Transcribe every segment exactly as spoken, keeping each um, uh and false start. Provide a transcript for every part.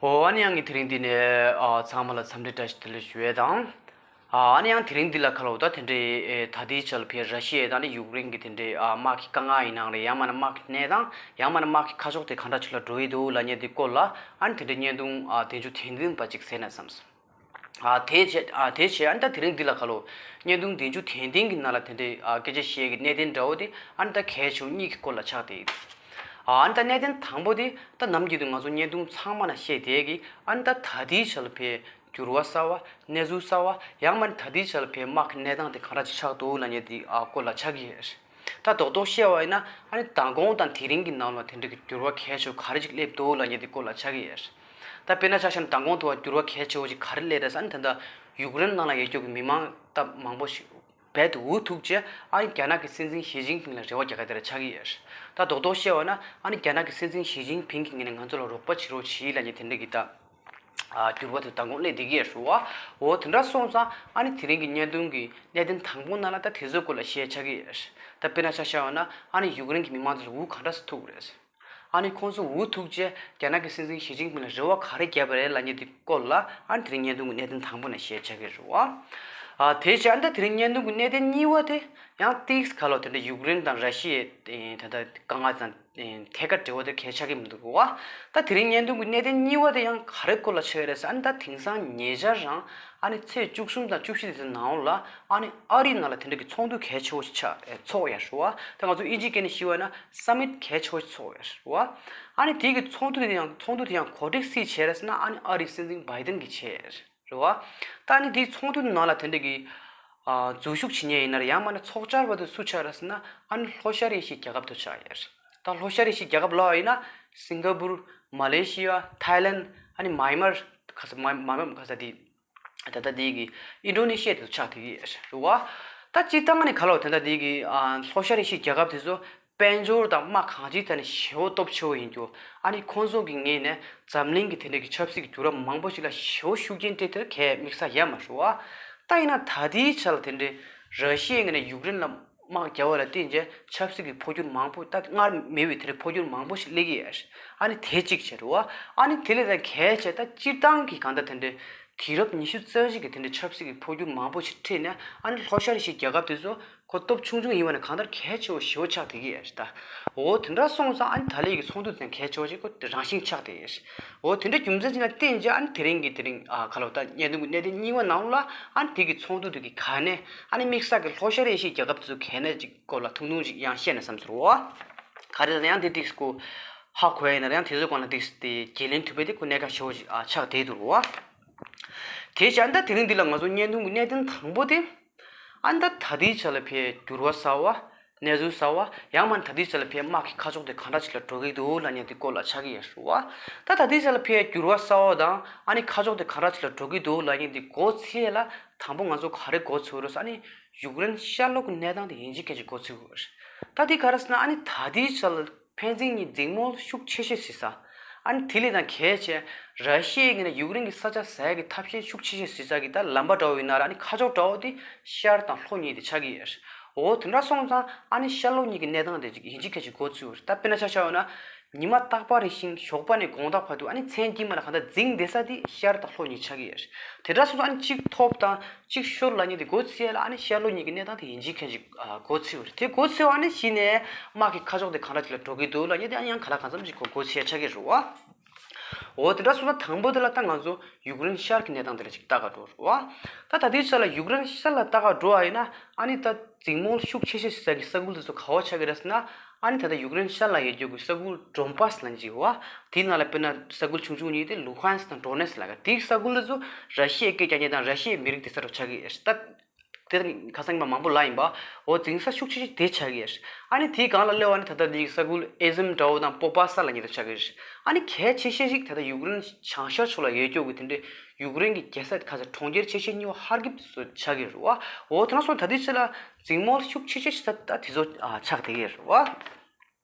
ཨོ་ཨ་ནི་ཡང་གི་དེ་རིང་འདི་ནས་ཨ་ཚང་མ་ལ་འཚམས་འདྲི་བཀྲ་ཤིས་བདེ་ལེགས་ཞུ་ཡས་དང་། ཨ་ཨ་ནི་ཡང་དེ་རིང་འདི་ལ་ཁ་ལོ་ད་དེ་འདྲའི་ཨེ་ད་ལྟའི་ཆར་ལ་ཕེ་ར་ཤི་ཡ་དང་ནི་ཡུཀ་རེན་གྱི་དེ་འདྲའི་ཨ་དམག་གི་དཀའ་ངལ་ཡིན་ནའང་རེད། ཡང་མིན་ན་དམག་གི་གནས་སྟངས། ཡང་མིན་ན་དམག་གི་ཁ་ཕྱོགས་དེ་གང་འདྲ་ཅིག་ལ་འགྲོ་ཡི་འདུག་ལབ་མཁན་དེ་སྐོར་ལ་ཨ་ནི་དེ་འདྲའི་བརྙན་ཐུང་ཨ་བདུན་ཅུ་དོན་བདུན་པ་ཅིག་བཟོས་ན་བསམས་སོང་། ཨ་དེ་བྱས་ཨ་དེ་བྱས་ཨ་ནི་ད་དེ་རིང་འདི་ལ་ཁ་ལོ་བརྙན་ཐུང་བདུན་ཅུ་དོན་བདུན་གྱི་ནང་ལ་དེ་འདྲའི་ཨ་སྐད་ཆ་བཤད་ཀྱི་གནད་དོན་འདྲ་བོ་དེ་ཨ་ནི་ད་གལ་ཆེ་བོ་གཉིས་ཀྱི་སྐོར་ལ་ཆགས་བསྡད་ཡོད། ཨ་ནི་ད་གནད་དོན་དང་པོ་དེ་ད་ནམ་རྒྱུན་དུ་ང་ཚོ་བརྙན་ཐུང་ཚང་མ་ན་བཤད་བསྡད་ཀྱི་ཨ་ནི་ད་ད་ལྟའི་ཆར་ལ་ཕེ་འགྱུར་བ་གསར་བ་གནས་ཚུལ་གསར་བ་ཡང་མིན་ད་ལྟའི་ཆར་ལ་ཕེ་དམག་གི་གནས་སྟངས་དེ་གང་འདྲ་ཅིག་ཆགས་འདུག་ལབ་མཁན་དེ་ཨ་སྐོར་ལ་ཆགས་ཀྱི་ཡོད། ད་རྡོག་རྡོག་བཤད་པ་ཡིན་ན་ཨ་ནི་མདང་དགོང་དང་དེ་རིང་གི་ནང་ལ་དེ་འདྲ་གི་འགྱུར་བ་གལ་ཆེ་བོ་ག་རེ་ཅིག་སླེབས་འདུག་ལབ་མཁན་དེ་སྐོར་ལ་ཆགས་ཀྱི་ཡོད། ད་དཔེར་ན་ཆ་བཞག་ན་མདང་དགོང་དུ་བ་འགྱུར་བ་གལ་ཆེ་བོ་ཅིག་ག་རེ་སླེབས་རེད་ཟེར་ན་ད་ལྟ་ཡུཀ་རེན་ནང་ལ་ཡོད་རྒྱུ་གི་མི་མང་ད་མང་པོ་ཞིག་རྦད་དེ་འུ་ཐུག་རྗེས་ཨ་ནི་རྒྱ་ནག་གི་སྲིད་འཛིན་ཞི་ཅིན་ཕིང་ལ་རེ་བ་རྒྱག་ག་དེ་འདྲ་ཆགས་ཀྱི་ཡོད། ད་རྡོག་རྡོག་བཤད་པ་ན་ཨ་ནི་རྒྱ་ནག་གི་སྲིད་འཛིན་ཞི་ཅིན་ཕིང་གི་ངོས་ནས་ང་ཚོ་ལ་རོགས་པ་བྱེད་རོགས་བྱེད་ལབ་མཁན་དེ་འདྲ་གི་ད་ཨ་འགྱུར་བ་དེ་མདང་དགོང་སླེབས་བསྡད་ཀྱི་ཡོད་རེད་བ། འོ་དེ་འདྲ་སོང་ཙང་ཨ་ནི་དེ་རིང་གི་བརྙན་ཐུང་གི་གནད་དོན་དང་པོ་ནང་ལ་ད་དེ་ཚོའི་སྐོར་ལ་བཤད་ཆགས་ཀྱི་ཡོད། ད་དཔེར་ན་ཆ་བཞག་པ་ན་ཨ་ནི་ཡུཀ་རེན་གྱི་མི་མང་ཚོ་འུ་ག་འདྲ་སེ་ཐུག་རེད། ཨ་ནི་ཁོང་ཚོ་འུ་ཐུག་རྗེས་རྒྱ་ནག་གི་སྲིད་འཛིན་ཞི་ཅིན་ཕིང་ལ་རེ་བ་ག་རེ་བརྒྱབ་པ་རེད་ལབ་མཁན་དེ་སྐོར་ལ་ཨ་ནི་དེ་རིང་བརྙན་ཐུང་གི་གནད་དོན་དང་པོ་ནས་བཤད་ཆགས་ཀྱི་རེད་བ། ཨ་དེ་བྱས་ཨ་ནི་ད་དེ་རིང་བརྙན་ཐུང་གི་གནད་དོན་གཉིས་པ་དེ་ཡང་ཏིག་ཁ་ལོ་དེ་འདྲ་ཡུཀ་རེན་དང་ར་ཤི་ཡའི་ད་ལྟ་དཀའ་ངལ་དང་ཐད་ཀར་འབྲེལ་བ་དེ་གལ་ཆགས་ཀྱི་མི་འདུག་བ། ད་དེ་རིང་བརྙན་ཐུང་གི་གནད་དོན་གཉིས་པ་དེ་ཡང་ག་རེ་སྐོར་ལ་ཆགས་ཡོད་རེད་ཟེར་ཨ་ནི་ད་དེང་སང་ཉེ་ཆར་རང་ཨ་ནི་ཚེས་བཅུ་གསུམ་དང་བཅུ་བཞི་དེ་ཚོའི་ནང་ལ་ཨ་ནི་ཨ་རིའི་ནང་ལ་དེ་འདྲ་གི་ཚོགས་འདུ་གལ་ཆེ་བོ་ཞིག་ཆགས་ཚོགས་ཡོད་རེད་བ། ད་ང་ཚོ་ཨིན་ཇིའི་སྐད་ནས་ཞུས་པ་ན་སམ་མིཊ་གལ་ཆེ་བོ་ཞིག་ཚོགས་ཡོད་རེད་བ། ཨ་ནི་དེ་གི་ཚོགས་འདུ་དེ་ཡང་ཚོགས་འདུ་དེ་ཡང་གོ་སྒྲིག་སུས་བྱས་རེད་ཟེར་ན་ཨ་ནི་ཨ་རིའི་སྲིད་འཛིན་བྷའི་ཏིན་གྱིས་བྱས་རེད་བ། ད་ཨ་ནི་དེའི་ཚོགས་འདུ་ནང་ལ་དེ་འདྲ་གི་ཨ་འཛུལ་ཞུགས་བྱེད་མཁན་ཡིན་ན་རེད། ཡང་མིན་ན་ཚོགས་བཅར་བ་དེ་སུ་ཆགས་རེད་ཟེར་ན་ཨ་ནི་ལྷོ་ཤར་ཨེ་ཤི་ཡའི་རྒྱལ་ཁབ་དེ་ཆགས་ཡོད་རེད། ད་ལྷོ་ཤར་ཨེ་ཤི་ཡའི་རྒྱལ་ཁབ་ལབ་པ་ཡིན་ན་སིང་ག་པུར། མ་ལེ་ཤི་ཡ། ཐའི་ལན། ཨ་ནི་མཱི་མར་ག་ས་མཱི་མཱི་མར་ག་ས་དེ། ད་ལྟ་དེ་གི་ཨིན་ཌོ་ནེ་ཤི་ཡ་དེ་ཚོ་ཆགས་བསྡད་ཀྱི་རེད་བ། ད་སྤྱིར་བཏང་ནས་ག་ལ་བ་དེ་འདྲ་དེ་གི་ཨ་ལྷོ་ཤར་ཨེ་ཤི་ཡའི་རྒྱལ་ཁབ་དེ་ཚོ་དཔལ་འབྱོར་དང་དམག་གང་ཅིའི་ཐད་ནས་ཞེ་པོ་སྟོབས་ཆེ་བོ་ཡིན་རྒྱུ། ཨ་ནི་ཁོང་ཚོ་གི་ངོས་ནས་འཛམ་གླིང་གི་དེ་འདྲ་གི་ཆབ་སྲིད་ཀྱི་འགྱུར་བ་མང་པོ་ཞིག་ལ་ཞེ་པོ་ཤུགས་རྐྱེན་སྤྲད་དེ་གས་དམིགས་ས་ཡོད་མ་རེད་བ། ད་ཡིན་ན་ད་ལྟའི་ཆ་ལ་དེ་འདྲའི་ར་ཤི་ཡའི་ངོས་ནས་ཡུཀ་རེན་ལ་དམག་རྒྱག་པ་ལ་བརྟེན་བྱས་ཆབ་སྲིད་ཀྱི་འཕོ་འགྱུར་མང་པོ་ད་སྔར་མེད་པའི་དེ་འདྲའི་འཕོ་འགྱུར་མང་པོ་ཞིག་སླེབས་ཀྱི་ཡོད་རེད། ཨ་ནི་དེ་གཅིག་བྱས་རེད་བ། ཨ་ནི་དེ་ལས་ད་གལ་ཆེ་ད་སྤྱིར་བཏང་གི་གང་ལྟར་དེ་འདྲའི་དུས་རབས་ཉི་ཤུ་རྩ་གཅིག་གི་དེ་འདྲའི་ཆབ་སྲིད་ཀྱི་འཕོ་འགྱུར་མང་པོ་ཞིག་འཕྲད་ནས་ཨ་ནི་ལྷོ་ཤར་ཨེ་ཤི་ཡའི་རྒྱལ་ཁབ་དེ་ཚོ་ཁོ་སྟོབས་ཆུང་ཆུང་ཡིན་པ་ནས་གང་ལྟར་གལ་ཆེ་བོ་ཞེ་པོ་ཆགས་བསྡད་ཀྱི་ཡོད་རེད་ད། འོ་དེ་འདྲ་སོང་ཙང་ཨ་ནི་ད་ལོའི་གི་ཚོགས་འདུ་དེ་གལ་ཆེ་བོ་ཞིག་ཁོ་རང་བཞིན་ཆགས་བསྡད་ཀྱི་ཡོད་རེད། འོ་དེ་འདྲ་རྒྱུ་མཚན་ཅིག་ལ་བརྟེན་བྱས་ཨ་ནི་དེ་རིང་གི་དེ་རིང་ཨ་ག་ལ་བ་ད་བརྙན་ཐུང་གི་གནད་དོན་གཉིས་པ་ནང་ལ་ཨ་ནི་དེ་གི་ཚོགས་འདུ་དེ་གི་ག་ནས་ཨ་ནི་དམིགས་བསལ་གྱི་ལྷོ་ཤར་ཨེ་ཤི་ཡའི་རྒྱལ་ཁབ་དེ་ཚོ་ག་ནས་ཅིག་སྐོར་ལ་ཐུང་ཐུང་ཅིག་ཡང་བཤད་ན་བསམ་ཚོར་བ། ག་རེ་ལ་ཡང་དེ་ཏིག་སྐུ་ཧ་གོ་ཡ་ཡིན་ན་ཡང་དེ་ཚོའི་སྐོར་ལ་ཏིག་དེ་རྒྱུས་ལོན་ཐུབ་པའི་དེ་ཁོ་གནད་འགག་ཞེ་པོ་ཅིག་ཨ་ཆགས་བསྡད་འདུག་བ། དེ་བྱས་ཨ་ནི་ད་དེ་རིང་འདི་ལ་ང་ཚོ་བརྙན་ཐུང་གི་གནད་དོན་དང་པོ་དེ། ཨ་ནི་ད་ད་ལྟའི་ཆ་ལ་ཕའི་འགྱུར་བ་གསར་བ། གནས་ཚུལ་གསར་བ། ཡང་མིན་ད་ལྟའི་ཆ་ལ་ཕའི་དམག་གི་ཁ་ཕྱོགས་དེ་གང་འདྲ་ཅིག་ལ་འགྲོ་གི་འདུག་ལབ་མཁན་དེ་སྐོར་ལ་ཆགས་ཀྱི་ཡོད་རེད་བ། ད་ད་ལྟའི་ཆ་ལ་ཕའི་འགྱུར་བ་གསར་བ་དང་ཨ་ནི་ཁ་ཕྱོགས་དེ་གང་འདྲ་ཅིག་ལ་འགྲོ་གི་འདུག་ལབ་མཁན་དེ་མགོ་ཚོས་ཡས་ལ་དང་པོ་ང་ཚོ་ག་རེ་མགོ་ཚོས་རེད་ཟེར་ཨ་ནི་ཡུཀ་རེན་ཤར་ལྷོ་གི་གནས་སྟངས་དེ་ཡིན་གཅིག་མིན་གཅིག་མགོ་ཚོས་དགོས་རེད། ད་དེ་ག་རེ་ཟེར་ན་ཨ་ནི་ད་ལྟའི་ཆ་ལ། ཕན་ཚུན་གཉིས་འཛིང་མོལ་ཤུགས་ཆེ་ཤོས་བྱེད་ས། ཨ་ནི་དེ་ལས་ཀྱང་གལ་ཆེ། ར་ཤི་ཡའི་ངོས་ནས་ཡུཀ་རེན་གྱི་ས་ཆ་ཟ་ཡག་གི་ཐབས་ཤེས་ཤུགས་ཆེ་ཤོས་བྱེད་ས་གི་ད་ལམ་པ་འདྲ་བོ་ཡིན་ན་ར་ཨ་ནི་ཁ་ཕྱོགས་འདྲ་བོ་དེ་ཤར་དང་ལྷོ་གཉིས་དེ་ཆགས་ཀྱི་ཡོད། འོ་དེ་འདྲ་སོང་ཙང་ཨ་ནི་ཤར་ལྷོ་གཉིས་ཀྱི་གནས་སྟངས་དེ་ཅིག་ཡིན་གཅིག་མིན་གཅིག་མགོ་ཚོས་ཡོད་རེད། ད་དཔེར་ན་ཆ་བཞག་ཡོད་ན། ཉི་མ་རྟག་པ་རེ་བཞིན་ཞོགས་པ་ནས་དགོང་དག་བར་དུ་ཨ་ནི་མཚན་དཀྱིལ་མ་ལ་གང་ལྟར་འཛིང་བསྡད་ས་དེ་ཤར་དང་ལྷོ་གཉིས་ཆགས་ཀྱི་ཡོད་རེད། དེ་འདྲ་སོང་ཙང་ཨ་ནི་གཅིག་ཐོབ་དང་། གཅིག་ཤོར་ལབ་མཁན་དེ་མགོ་ཚོས་ཡས་ལ་ཨ་ནི་ཤར་ལྷོ་གཉིས་ཀྱི་གནས་སྟངས་དེ་ཡིན་གཅིག་མིན་གཅིག་ཨ་མགོ་ཚོས་པ་རེད། དེ་མགོ་ཚོས་པ་ཨ་ནི་གཞི་ནས་དམག་གི་ཁ་ཕྱོགས་དེ་གང་འདྲ་ཅིག་ལ་འགྲོ་གི་འདུག་ལབ་མཁན་དེ་ཨ་ནི་ཡང་ག་ལ་གང་འཚམ་ཅིག་མགོ་ཚོས་ཡས་ཆགས་ཀྱི་རེད་བ། འོ་དེ་འདྲ་སོང་ཙང་དང་པོ་དེ་ལ་ད་ང་ཚོ་ཡུཀ་རེན་ཤར་གྱི་གནས་སྟངས་དེ་ལ་ཅིག་ལྟ་ག་འགྲོ་རེད་བ། ད་ད་ལྟའི་ཆ་ལ་ཡུཀ་རེན་ཤར་ལ་ལྟ་ག་འགྲོ་བ་ཡིན་ན་ཨ་ནི་ད་འཛིང་མོལ་ཤུགས་ཆེ་ཤོས་བྱེད་ས་གི་ས་ཁུལ་དེ་ཚོ་ག་བ་ཆགས་ཀྱི་རེད་ཟེར་ན། ཨ་ནི་ད་ལྟ་ཡུཀ་རེན་ཤར་ལ་ཡོད་རྒྱུ་གི་ས་ཁུལ་ཌོན་པཱས་ལབ་ཅིག་ཡོད་བ། དེའི་ནང་ལ་དཔེར་ན་ས་ཁུལ་ཆུང་ཆུང་གཉིས་དེ་ལུ་ཧན་སི་དང་ཌོ་ནེ་སི་ལབ་ག་དེའི་ས་ཁུལ་དེ་ཚོ་ར་ཤི་ཡའི་སྐད་རྒྱག་མཁན་དང་ར་ཤི་ཡའི་མི་རིགས་དེ་ས་རུ་ཆགས་ཀྱི་ཡོད་རེད། ད་དེ་ཁ་སང་མ་མང་པོ་ལབ་ཡིན་པ། འོ་འཛིང་ས་ཤུགས་ཆེ་ཤོས་དེ་ཆགས་ཀྱི་ཡོད་རེད། ཨ་ནི་དེའི་སྒང་ལ་སླེབས་པ་ནི་ད་ལྟ་འདིའི་ས་ཁུལ་ཨེ་ཟིམ་འདྲ་བོ་དང་པོ་པ་ས་ལབ་མཁན་དེ་ཆགས་ཀྱི་ཡོད་རེད། ཨ་ནི་གལ་ཆེ་ཤོས་ཤིག་ད་ལྟ་ཡུཀ་རེན་བྱང་ཤར་ཕྱོགས་ལ་ཡོད་རྒྱུ་གི་དེ་འདྲའི་ཡུཀ་རེན་གྱི་རྒྱལ་ས་ཁ་ས་གྲོང་ཁྱེར་ཆེ་ཤོས་གཉིས་པ་ཧར་ཀིབ་དེ་ཚོ་ཆགས་ཀྱི་ཡོད་རེད་བ། འོ་དེ་ན་སོང་ད་ལྟའི་ཆ་ལ་འཛིང་མོལ་ཤུགས་ཆེ་ཤོས་ཤིག་ད་ད་དེ་ཚོ་ཨ་ཆགས་བསྡད་ཀྱི་ཡོད་རེད་བ།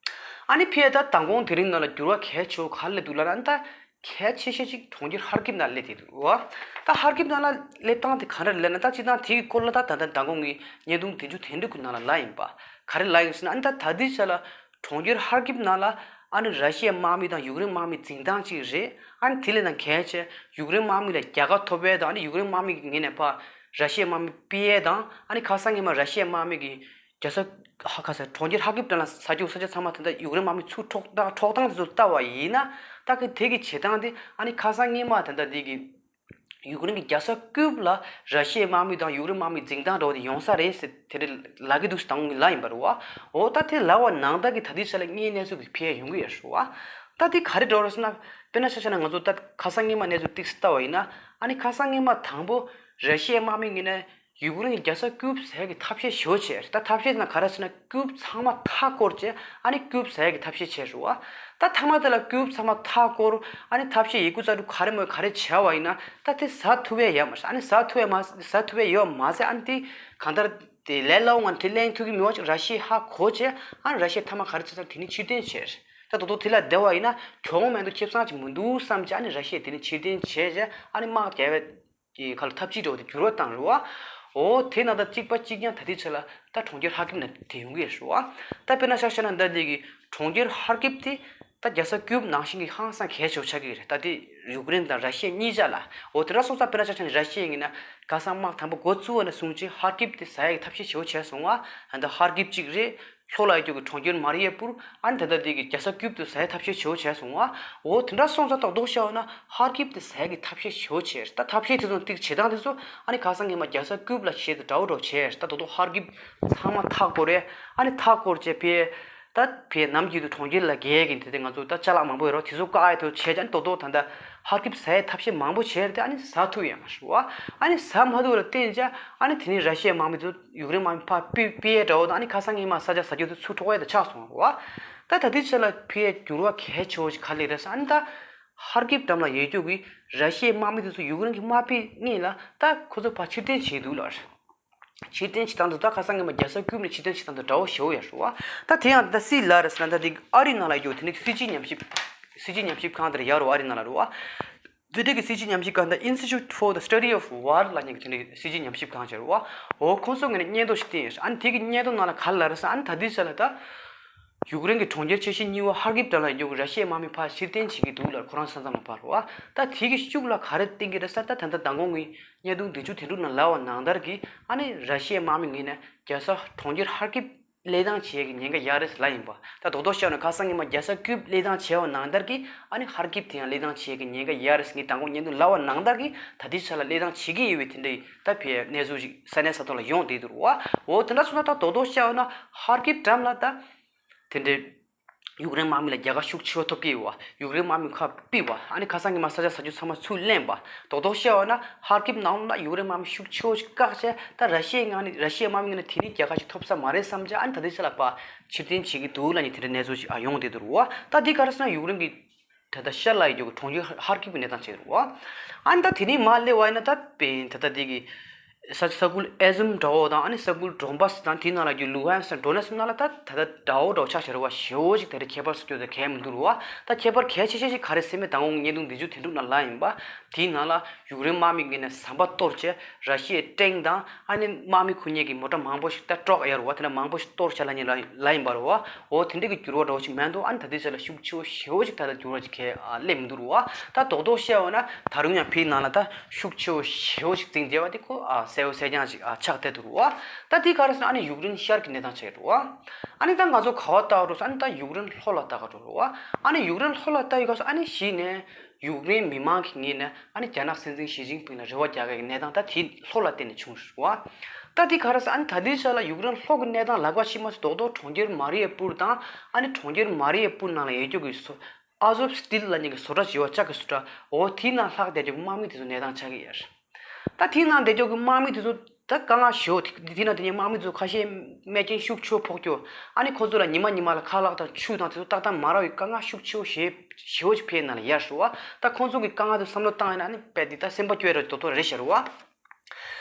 ཨ་ནི་ཕེ་ད་མདང་དགོང་དེ་རིང་ནང་ལ་འགྱུར་བ་གལ་ཆེ་བོ་ག་རེ་སླེབས་འདུག་ལབ་ན་ད་གལ་ཆེ་ཤོས་ཅིག་གྲོང་ཁྱེར་ཧར་ཀིབ་ནང་སླེབས་བསྡད་འདུག་བ། ད་ཧར་ཀིབ་ནང་ལ་སླེབས་སྟངས་དེ་ག་འདྲ་རེད་ལབ་ན་ད་སྤྱིར་བཏང་དེ་གི་སྐོར་ལ་ད་ད་ལྟ་མདང་དགོང་གི་བརྙན་ཐུང་བདུན་ཅུ་དོན་དྲུག་གི་ནང་ལ་ལབ་ཡིན་པ། ག་རེ་ལབ་ཡིན་ཟེར་ན་ཨ་ནི་ད་ད་ལྟའི་ཆ་ལ་གྲོང་ཁྱེར་ཧར་ཀིབ་ནང་ལ་ ཨ་ནི་ར་ཤི་ཡའི་དམག་མི་དང་ཡུཀ་རེན་དམག་མི་འཛིང་སྟངས་གཅིག་རེད། ཨ་ནི་དེ་ལས་ནང་གལ་ཆེ་ཡུཀ་རེན་དམག་མི་ལ་རྒྱལ་ཁ་ཐོབ་ཡས་དང་ཨ་ནི་ཡུཀ་རེན་དམག་མི་གི་ངོས་ནས་ཕར་ར་ཤི་ཡའི་དམག་མི་ཕུད་ཡས་དང་ཨ་ནི་ཁ་སང་ཉིན་མ་ར་ཤི་ཡའི་དམག་མི་གི་རྒྱལ་ས་ཧ་ཁ་ས་གྲོང་ཁྱེར་ཧར་ཀིབ་དེ་ལ་ཟ་རྒྱུ་ཟ་ཆ་ཚང་མ་དེ་འདྲ་ཡུཀ་རེན་དམག་མི་ཚུར་འཕྲོག་སྟངས་འཕྲོག་སྟངས་དེ་ཚོ་ལྟ་བ་ཡིན་ན་ད་གི་དེ་གི་བྱེད་སྟངས་དེ་ཨ་ནི་ཁ་སང་ཉིན་མ་དེ་འདྲ་དེ་གི་ཡུཀ་རེན་གྱི་རྒྱལ་ས་ཀིབ་ལ་ར་ཤི་ཡའི་དམག་མི་དང་ཡུཀ་རེན་དམག་མི་འཛིང་སྟངས་འདྲ་བོ་དེ་ཡོང་ས་རེད་ཟེར་དེ་འདྲ་ལབ་ཀྱི་འདུག་ཟེར་དང་ལབ་ཡིན་པ་རེད་བ། འོ་ད་དེ་ལབ་པ་ནང་ལྟར་གྱི་ད་ལྟའི་ཆ་ལ་དངོས་གནས་ཚུལ་གྱི་ཕན་ཡོང་གི་ཡོད་རེད་བ། ད་དེ་ག་རེ་འདྲ་བོ་རེད་ཟེར་ན། དཔེར་ན་ཆ་བཞག་ན་ང་ཚོ་ད་ཁ་སང་ཉིན་མ་གནས་ཚུལ་ཏོག་ཙམ་ལྟ་བ་ཡིན་ན་ཨ་ནི་ཁ་སང་ཉིན་མ་དང་པོ་ར་ཤི་ཡའི་དམག་མི་ངོས་ནས་ཡུཀ་རེན་གྱི་རྒྱལ་ས་ཀིབ་ཟ་ཡས་ཀྱི་ཐབས་ཤེས་ཞེ་པོ་བྱས། ད་ཐབས་ཤེས་ན་ག་རེ་ཟེར་ན་ཀིབ་ཚང་མ་མཐའ་བསྐོར་བྱས་ཨ་ནི་ཀིབ་ཟ་ཡས་ཀྱི་ཐབས་ཤེས་བྱས་རེད་བ། ད་མཐའ་མ་དེ་ལ་ཀིབ་ཚང་མ་མཐའ་བསྐོར་ཨ་ནི་ཐབས་ཤེས་ཡི་གུ་རྩ་དྲུག་ག་རེ་མོ་ག་རེ་བྱས་པ་ཡིན་ན་ད་དེ་ཟ་ཐུབ་ཡས་ཡོད་མ་རེད། ཨ་ནི་ཟ་ཐུབ་ཡས་མ་ཟ་ཐུབ་ཡས་ཡོད་མ་ཟད་ཨ་ནི་དེ་གང་ལྟར་དེ་ལས་སླ་བོ་ངང་དེ་ལེན་ཐུབ་ཀྱི་མེད་པ་ཅིག་ར་ཤི་ཡས་ཧ་གོ་བྱས་ཨ་ནི་ར་ཤི་ཡས་མཐའ་མ་ག་རེ་བྱས་ཚར་དེ་ནི་ཕྱིར་འཐེན་བྱས་རེད། ད་དོ་དོ་དེ་ལ་བསྡད་པ་ཡིན་ན་གྱོང་མེད་འདུག་ཁེ་བཟང་ཅིག་མི་འདུག་བསམ་བྱས་ཨ་ནི་ར་ཤི་ཡས་དེ་ནི་ཕྱིར་འཐེན་བྱས་བྱས་ཨ་ནི་དམག་རྒྱག་པའི་གི་ཁ་ལ་ཐབས་ཇུས་འདྲ་བོ་དེ་འགྱུར་བ་བཏང་རེད་བ། འོ་དེ་ནང་ལྟར་གཅིག་པ་གཅིག་རྐྱང་ད་ལྟའི་ཆ་ལ་ད་གྲོང་ཁྱེར་ཧར་ཀིབ་ནང་དེ་ཡོང་གི་རེད་བ། ད་དཔེར་ན་ཆ་བཞག་ན་ད་འདི་གི་གྲོང་ཁྱེར་ཧར་ཀིབ་དེ་ད་རྒྱལ་ས་ཀིབ་ནང་བཞིན་གྱི་ཧང་སང་གལ་ཆེ་བོ་ཆགས་ཀྱི་རེད། ད་དེ་ཡུཀ་རེན་དང་ར་ཤི་ཡ་གཉིས་ཆ་ལ། འོ་དེ་འདྲ་སོང་ཙང་དཔེར་ན་ཆ་བཞག་ན་ར་ཤི་ཡ་ཡིན་ན་ཁ་སང་དམག་དང་པོ་འགོ་བཙུགས་པ་ནས་བཟུང་ཅིག་ཧར་ཀིབ་དེ་ཟ་ཡག་གི་ཐབས་ཤེས་ཞེ་པོ་བྱས་སོང་བ། ད་ཧར་ཀིབ་གཅིག་རེད། ལྷོ་ལ་ཡོད་རྒྱུ་གི་གྲོང་ཁྱེར་མ་རི་ཡ་པུར་ཨ་ནི་ད་ལྟ་དེ་གི་རྒྱལ་ས་ཀིབ་དེ་ཟ་ཡག་ཐབས་ཤེས་ཞེ་པོ་བྱས་སོང་བ། འོ་དེ་འདྲ་སོང་ཙང་ད་རྡོག་རྡོག་བཤད་པ་ན་ཧར་ཀིབ་དེ་ཟ་ཡག་གི་ཐབས་ཤེས་ཞེ་པོ་བྱས། ད་ཐབས་ཤེས་དེ་ཚོ་ཏིག་བྱེད་སྟངས་དེ་ཚོ་ཨ་ནི་ཁ་སང་ཉིན་མ་རྒྱལ་ས་ཀིབ་ལ་བྱས་ཏེ་འདྲ་བོ་འདྲ་བོ་བྱས། ད་རྡོག་རྡོག་ཧར་ཀིབ་ཚང་མ་མཐའ་བསྐོར་རེད། ཨ་ནི་མཐའ་བསྐོར་བྱས་ཕེ། ད་ཕེ་ནམ་རྒྱུན་དུ་གྲོང་ཁྱེར་ལ་རྒྱལ་གྱི་དེ་དེ་ང་ཚོ་ད་ཅ་ལག་མང་པོ་ཡོད་རོགས་དེ་ཚོ་བཀག་ཡག་དེ་ཚོ་བྱས་ཀྱང་རྡོག་རྡོག་ད་ལྟ་ཧར་ཀིབ་ཟ་ཡག་ཐབས་ཤེས་མང་པོ་བྱས་ཏེ་ཨ་ནི་ཟ་ཐུབ་ཡོད་མ་རེད་བ། ཨ་ནི་ཟ་མ་ཐུབ་ལ་བརྟེན་ཅ་ཨ་ནི་དེ་ནི་ར་ཤི་ཡའི་དམག་མི་ཚོ་ཡུཀ་རེན་དམག་མི་ཕར་ཕུད་ཕུད་ཡག་འདྲ་བོ་དང་ཨ་ནི་ཁ་སང་ཉིན་མ་ས་ཆ་ཟ་རྒྱུ་དེ་ཚུར་འཕྲོག་ཡག་དེ་ཆགས་སོང་བ། ད་ད་ལྟའི་ཆ་ལ་ཕུད་ཡག་འགྱུར་བ་གལ་ཆེ་བོ་ཞིག་ག་ལེར་རེད་ཟེར་ཨ་ནི་ད་ཧར་ཀིབ་འགྲམ་ལ་ཡོད་རྒྱུ་གི་ར་ཤི་ཡའི་དམག་མི་དེ་ཚོ་ཡུཀ་རེན་གྱི་དམག་ཕུད་སྔོན་ལ་ད་ཁོ་ཚོ་ཕར་ཕྱིར་འཐེན་བྱས་འདུག་ལ། ཕྱིར་འཐེན་བྱེད་སྟངས་དེ་ད་ཁ་སང་ཉིན་མ་རྒྱལ་ས་ཀིབ་ནས་ཕྱིར་འཐེན་བྱེད་སྟངས་དེ་འདྲ་བོ་ཞེ་པོ་ཡོད་རེད་བ། ད་དེ་ཡང་ད་སི་ལ་རེད་ཟེར་ན་ད་དེ་ཨ་རི་ནང་ལ་ཡོད་དེ་ནི་སྲིད་སྤྱི་ཉམས་ཞིབ་སྲིད་སྤྱི་ཉམས་ཞིབ་ཁང་དེར་ཡར་རོ་ཨ་རི་ནང་ལ་རོ་བ། དེ་འདྲའི་གི་སྲིད་སྤྱི་ཉམས་ཞིབ་ཁང་དང་Institute for the Study of War ལབ་མཁན་གྱི་དེ་འདྲའི་སྲིད་སྤྱི་ཉམས་ཞིབ་ཁང་ཅིག་རེད་བ། འོ་ཁོང་ཚོ་ངོས་ནས་སྙན་ཐོ་ཞིག་བཏིང་ཡོད་རེད། ཨ་ནི་དེ་གི་སྙན་ཐོ་ནང་ལ་ག་རེ་ལབ་རེད་ཟེར་ཨ་ནི་ད་ལྟའི་ཆ་ལ་ད་ཡུཀ་རེན་གྱི་གྲོང་ཁྱེར་ཆེ་ཤོས་གཉིས་པ་ཧར་ཀིབ་འགྲམ་ལ་ཡོད་རྒྱུ་གི་ར་ཤི་ཡའི་དམག་མི་ཕར་ཕྱིར་འཐེན་བྱེད་ཀྱི་འདུག་ལ་ཁོ་རང་ས་མཚམས་ལ་ཕར་རོ་བ། ད་དེ་གི་ཤུགས་ལ་ག་རེ་བརྟེན་གྱི་རེད་ཟེར་ད་ད་ལྟ་མདང་དགོང་གི་བརྙན་ཐུང་བདུན་ཅུ་དོན་དྲུག་ནང་ལབ་པ་ནང་ལྟར་གྱི་ཨ་ནི་ར་ཤི་ཡའི་དམག་མི་ངོས་ནས་རྒྱལ་ས་གྲོང་ཁྱེར་ཧར་ཀིབ་བློས་བཏང་བྱེད་ཡས་ཀྱི་ཉེན་ཁ་ཡོད་རེད་ལབ་ཡིན་པ། ད་རྡོག་རྡོག་བཤད་ན་ཁ་སང་ཉིན་མ་རྒྱལ་ས་ཀིབ་བློས་བཏང་བྱས་པ་ནང་ལྟར་གྱི་ཨ་ནི་ཧར་ཀིབ་དེ་ཡང་བློས་བཏང་བྱེད་ཡས་ཀྱི་ཉེན་ཁ་ཡོད་རེད་ངས་མདང་དགོང་བརྙན་ཐུང་ལབ་པ་ནང་ལྟར་གྱི་ད་ལྟའི་ཆ་ལ་བློས་བཏང་བྱེད་ཀྱི་ཡོད་པའི་དེ་འདྲའི་ད་ཕེ་གནས་ཚུལ་ཞིག་ས་གནས་ས་ཐོག་ལ་ཡོང་བསྡད་འདུག་རེད་བ། འོ་དེ་འདྲ་སོང་ན་ད་རྡོག་རྡོག་བཤད་ན་ཧར་ཀིབ་འགྲམ་ལ་ད་དེ་འདྲའི་ཡུཀ་རེན་དམག་མི་ལ་རྒྱལ་ཁ་ཤུགས་ཆེ་བ་ཐོབ་ཀྱི་ཡོད་པ། ཡུཀ་རེན་དམག་མི་ཁ་ཕུད་པ། ཨ་ནི་ཁ་སང་ཉིན་མ་ས་ཆ་ས་ཆུ་ཚང་མ་ཚུར་ལེན་པ། རྡོག་རྡོག་བཤད་པ་ན་ཧར་ཀིབ་ནང་ལ་ཡུཀ་རེན་དམག་མི་ཤུགས་ཆེ་བོ་ཞིག་བཀག་བྱས་ད་ར་ཤི་ཡའི་ངང་ནས་ར་ཤི་ཡའི་དམག་མི་ངོས་ནས་དེ་ནས་རྒྱལ་ཁ་ཞིག་ཐོབ་ས་མ་རེད་བསམ་བྱས་ཨ་ནི་ད་ལྟའི་ཆ་ལ་ཕར་ཕྱིར་འཐེན་བྱེད་ཀྱི་འདུག་ལབ་མཁན་དེ་འདྲའི་གནས་ཚུལ་ཞིག་ཨ་ཡོང་བསྡད་འདུག་རེད་བ། ད་འདི་ག་རེ་ཟེར་ན་ཡུཀ་རེན་གྱི་ད་ལྟ་ཤར་ལ་ཡོད་རྒྱུ་གི་གྲོང་ཁྱེར་ཧར་ཀིབ་ཀྱི་གནས་སྟངས་བྱས་འདུག་རེད་བ། ཨ་ནི་ད་དེ་ནས་མར་སླེབས་པ་ཡིན་ན་ད་དཔེ་ད་ལྟ་འདི་གི་ས་ས་ཁུལ་ཨེ་ཛུམ་འདྲ་བོ་དང་ཨ་ནི་ས་ཁུལ་ཌོན་བྷ་སི་དང་དེའི་ནང་ལ་རྒྱུ་ལུ་ཧན་སི་དང་ཌོ་ནེ་སི་ནང་ལ་ད་ད་ལྟ་འདྲ་བོ་འདྲ་བོ་ཆགས་བཞག་རེད་བ། ཞེ་བོ་ཞིག་ད་རེས་ཁྱད་པར་སུ་སྐྱོ་ད་གས་མི་འདུག་རེད་བ། ད་ཁྱད་པར་གལ་ཆེ་ཤོས་ཤིག་ག་རེ་ཟེར་མེད་མདང་དགོང་བརྙན་ཐུང་འདི་ཚོ་དེ་འདྲ་ནང་ལ་ཡིན་པ། དེའི་ནང་ལ་ཡུཀ་རེན་དམག་མི་ངོས་ནས་ཟམ་པ་གཏོར་བྱས་ར་ཤི་ཡའི་ཊེང་དང་ཨ་ནི་དམག་མི་ཁུར་མཁན་གྱི་མོ་ཊ་མང་པོ་ཞིག་ད་དཀྲོག་ཡ་རེད་བ། དེ་ལ་མང་པོ་ཞིག་གཏོར་བྱས་ལབ་མཁན་ལ་ལ་ཡིན་པ་རེད་བ། འོ་དེ་འདྲ་གི་འགྱུར་བ་འདྲ་བོ་ཞིག་མེད་འདུག་ཨ་ནི་ད་ལྟའི་ཆ་ལ་ཤུགས་ཆེ་བོ་ཞེ་བོ་ཞིག་ད་ལྟ་འགྱུར་བ་ཞིག་གས་ཨ་སླེབས་མི་འདུག་རེད་བ། ད་རྡོག་རྡོག་བཤད་པ་ན་ད་རུང་ཡང་ཕའི་ནང་ལ་ད་ཤུགས་ཆེ་བོ་ཞེ་བོ་ཞིག་འཛིང་བསྡད་པ་དེ་ཁོ་ཨ་གསལ་བོ་གསལ་རྐྱང་ཞིག་ཨ་ཆགས་བསྡད་འདུག་རེད་བ། ད་དེ་ག་རེ་ཟེར་ན་ཨ་ནི་ཡུཀ་རེན་ཤར་གྱི་གནས་སྟངས་ཆགས་ཡོད་རེད་བ། ཨ་ནི་ད་ང་ཚོ་ག་པར་ལྟ་གི་འདུག་ཟེར་ཨ་ནི་ད་ཡུཀ་རེན་ལྷོ་ལ་ལྟ་གི་འདུག་རེད་བ། ཨ་ནི་ཡུཀ་རེན་ལྷོ་ལ་ལྟ་ཡི་སྐབས་སུ་ཨ་ནི་གཞི་ནས་ཡུཀ་རེན་མི་མང་གི་ངོས་ནས་ཨ་ནི་རྒྱ་ནག་སྲིད་འཛིན་ཞི་ཅིན་ཕིང་ལ་རེ་བ་རྒྱག་གི་གནས་སྟངས་ད་དེ་ལྷོ་ལ་བརྟེན་ནས་བྱུང་རེད་བ། ད་དེ་ག་རེ་ཟེར་ཨ་ནི་ད་ལྟའི་ཆ་ལ་ཡུཀ་རེན་ལྷོ་གི་གནས་སྟངས་ལབ་པ་ཤི་མ་སི་རྡོག་རྡོག་གྲོང་ཁྱེར་མ་རི་ཡ་པུར་དང་ཨ་ནི་གྲོང་ཁྱེར་མ་རི་ཡ་པུར་ནང་ལ་ཡོད་རྒྱུ་གི་སོ་ཨ་ཟོབ་སི་ཊིལ་ལབ་མཁན་གྱི་བཟོ་གྲྭ་ཞིག་ཡོད་པ་ལྕགས་ཀྱི་བཟོ་གྲྭ། འོ་དེའི་ནང་ལྷག་བསྡད་རྒྱུ་གི་དམག་མི་དེ་ཚོ་གནས་སྟངས་ཆགས་ཀྱི་ཡོད་རེད། ད་དེའི་ནང་བསྡད་རྒྱུ་གི་དམག་མི་དེ་ཚོ་ད་དཀའ་ངལ་ཞེ་པོ་དེ་དེའི་ནང་དེ་ཉིད་དམག་མི་ཚོ་ཁ་ཤས་རྨས་སྐྱོན་ཤུགས་ཆེ་བོ་ཕོག་རྒྱུ། ཨ་ནི་ཁོ་ཚོ་ལ་ཉི་མ་ཉི་མ་ལ་ཁ་ལག་དང་ཆུ་དང་དེ་ཚོ་ཏག་ཏག་མ་རག་པའི་དཀའ་ངལ་ཤུགས་ཆེ་བོ་ཞེ་ཞེ་པོ་ཞིག་ཕའི་ནང་ལ་ཡོད་རེད་བ། ད་ཁོང་ཚོ་གི་དཀའ་ངལ་དེ་བསམ་བློ་བཏང་ཡིན་ན་ཨ་ནི་དཔེ་དེ་ད་སེམས་པ་སྐྱོ་ཡ་ར་དོ་དོ་རེད་ཤག་རེད་བ།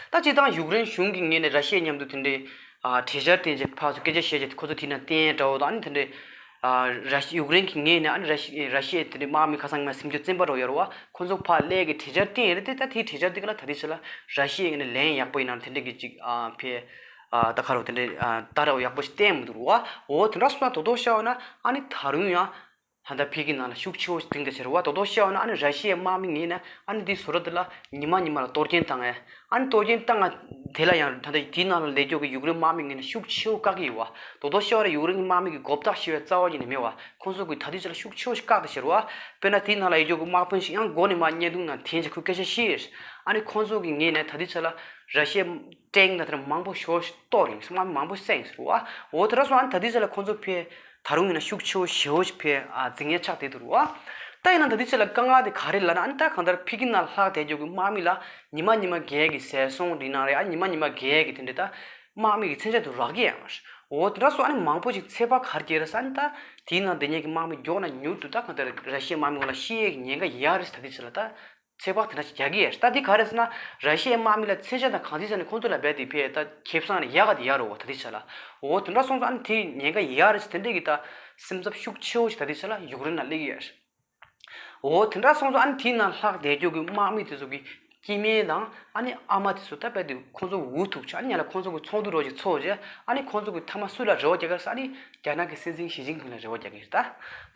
ད་སྤྱིར་བཏང་ཡུཀ་རེན་གཞུང་གི་ངོས་ནས་ར་ཤི་ཡ་མཉམ་དུ་དེ་འདྲའི་ཨ་གྲོས་འཆར་བཏིང་རྗེས་ཕར་ཚུར་སྐད་ཆ་བཤད་རྗེས་ཁོ་ཚོ་དེ་ན་བསྟན་འདྲ་བོ་དང་ཨ་ནི་དེ་འདྲའི་ཨ་ར་ཤི་ཡུཀ་རེན་གྱི་ངོས་ནས་ཨ་ནི་ར་ཤི་ར་ཤི་ཡའི་དེ་འདྲའི་དམག་མི་ཁ་སང་ང་སུམ་ཅུ་བཙོན་པ་འདྲ་བོ་ཡོད་རེད་བ། ཁོ་ཚོ་ཕར་སླེབས་ཀྱི་གྲོས་འཆར་བཏིང་ཡོད་རེད་དེ། ད་དེའི་གྲོས་འཆར་དེ་ག་ལ་ད་དེ་ཆ་ལ་ར་ཤི་ཡའི་ངོས་ནས་ལན་ཡག་པོ་ཡིན་ན་དེ་འདྲ་གི་ཅིག་ཨ་ཕེ་ཨ་ད་ཁ་རོ་དེ་འདྲའི་ཨ་ད་ར་བ་ཡག་པོ་ཞིག་བསྟན་མི་འདུག་རེད་བ། འོ་དེ་འདྲ་སོང་ན་དོ་དོ་བཤད་ན་ཨ་ནི་ད་རུང་ཡང་། ད་ལྟ་ཕ་གི་ནང་ལ་ཤུགས་ཆེ་བོ་ཞིག་བསྒྲེངས་བསྡད་ཤག་རེད་བ། དོ་དོ་བཤད་པ་ན་ཨ་ནི་ར་ཤི་ཡའི་དམག་མི་ངོས་ནས་ཨ་ནི་དེའི་བཟོ་གྲྭ་དེ་ལ་ཉི་མ་ཉི་མ་ལ་གཏོར་སྐྱོན་བཏང་ཡ། ཨ་ནི་གཏོར་སྐྱོན་བཏང་ཡ་དེ་ལ་ཡང་ད་ལྟ་དེའི་ནང་ལ་ལས་སྐྱོབ་ཀྱི་ཡུཀ་རེན་དམག་མི་ངོས་ནས་ཤུགས་ཆེ་བོ་བཀག་གི་ཡོད་བ། དོ་དོ་བཤད་པ་ན་ཡུཀ་རེན་གྱི་དམག་མི་གི་མགོ་བཏགས་ཤི་བའི་རྩ་བ་ཉིད་ནས་མེད་བ། ཁོང་ཚོ་གིས་ད་ལྟའི་ཆ་ལ་ཤུགས་ཆེ་བོ་ཞིག་བཀག་བསྡད་ཤག་རེད་བ། དཔེར་ན་དེའི་ནང་ལ་ཡོད་རྒྱུ་གི་དམག་དཔོན་ཞིག་ཡང་མགོ་ནས་མར་བརྙན་ཐུང་ནང་འཐེན་བྱས་ཁོས་སྐད་ཆ་བཤད་ཡོད། ཨ་ནི་ཁོང་ཚོ་གི་ངོས་ནས་ད་ལྟའི་ཆ་ལ་ར་ཤི་ཡའི་ཊེང་དང་དེ་འདྲ་མང་པོ་ཞེ་པོ་ཞིག་གཏོར་ཡིན། དམག་མི་མང་པོ་བསད་ཡིན་ཟེར་བ། འོ་དེ་འདྲ་སོང་ཨ་ནི་ད་ལྟའི་ཆ་ལ་ཁོང་ཚོ་ཕར་ད་རུང་ཡིན་ན་ཤུགས་ཆེ་བོ་ཞེ་པོ་ཞིག་ཕར་ཨ་འཛིང་ཡ་ཆགས་བསྡད་འདུག་རེད་བ། ད་ཡིན་ན་ད་ལྟའི་ཆ་ལ་དཀའ་ངལ་དེ་ག་རེ་ལབ་ན་ཨ་ནི་ད་གང་ལྟར་ཕ་གི་ནང་ལྷག་བསྡད་རྒྱུ་གི་དམག་མི་ལ་ཉི་མ་ཉི་མ་བརྒྱད་ཀྱི་ཟས་སོང་དེའི་ནང་རེད། ཨ་ཉི་མ་ཉི་མ་བརྒྱད་ཀྱི་དེ་འདྲ་ད་དམག་མི་གི་མཚོན་ཆ་དེ་རག་གི་ཡོད་མ་རེད། འོ་དེ་འདྲ་སོང་ཨ་ནི་མང་པོ་ཞིག་ཚོད་དཔག་ག་རེ་བྱས་རེད་ཟེར་ཨ་ནི་ད་དེའི་ནང་བསྡད་མཁན་གྱི་དམག་མི་མགྱོགས་ན་མྱུར་དུ་ད་གང་ལྟར་ར་ཤི་ཡའི་དམག་མི་ངོ་ལ་ཤི་ཡས་ཀྱི་ཉེན་ཁ་ཡོད་རེད་ཟེར། ད་ལྟའི་ཆ་ལ་ད། ཚོད་དཔག་དེ་འདྲ་ཞིག་རྒྱག་གི་ཡོད་རེད། ད་འདི་ག་རེ་ཟེར་ན་ར་ཤི་ཡའི་དམག་མི་ལ་མཚོན་ཆ་དང་གང་ཅི་ཟེར་ནས་ཁོང་ཚོ་ལ་རྦད་དེ་ཕར་ད་ཁེ་བཟང་རེ་ཡག་ག་དེ་ཡོད་རེད་བ། ད་འདི་ཆ་ལ་འོ་དེ་འདྲ་སོང་ཙང་ཨ་ནི་དེ་ཉེན་ཁ་ཡོད་རེད་ཟེར། དེ་འདྲས་ཀྱི་ད་སེམས་འཚབ་ཤུགས་ཆེ་བོ་ཞིག་ད་འདི་ཆ་ལ་ཡུཀ་རེན་ལ་སླེབས་ཀྱི་ཡོད་རེད། འོ་དེ་འདྲ་སོང་ཙང་ཨ་ནི་དེའི་ནང་ལྷག་བསྡད་རྒྱུ་གི་དམག་མི་དེ་ཚོ་གི་སྐྱེ་དམན་དང་ཨ་ནི་ཨ་མ་དེ་ཚོ་ད་རྦད་དེ་ཁོང་ཚོ་འུ་ཐུག་བྱས། ཨ་ནི་ཡང་ལ་ཁོང་ཚོ་གི་ཚོགས་འདུ་རོགས་ཅིག་ཚོགས་བྱས། ཨ་ནི་ཁོང་ཚོ་གི་མཐའ་མ་སུ་ལ་རེ་བ་རྒྱག་ག་ཟེར་ཨ་ནི་རྒྱ་ནག་གི་སྲིད་འཛིན་ཞི་ཅིན་ཕིང་ལ་རེ་བ་རྒྱག་གི་རེད། ད་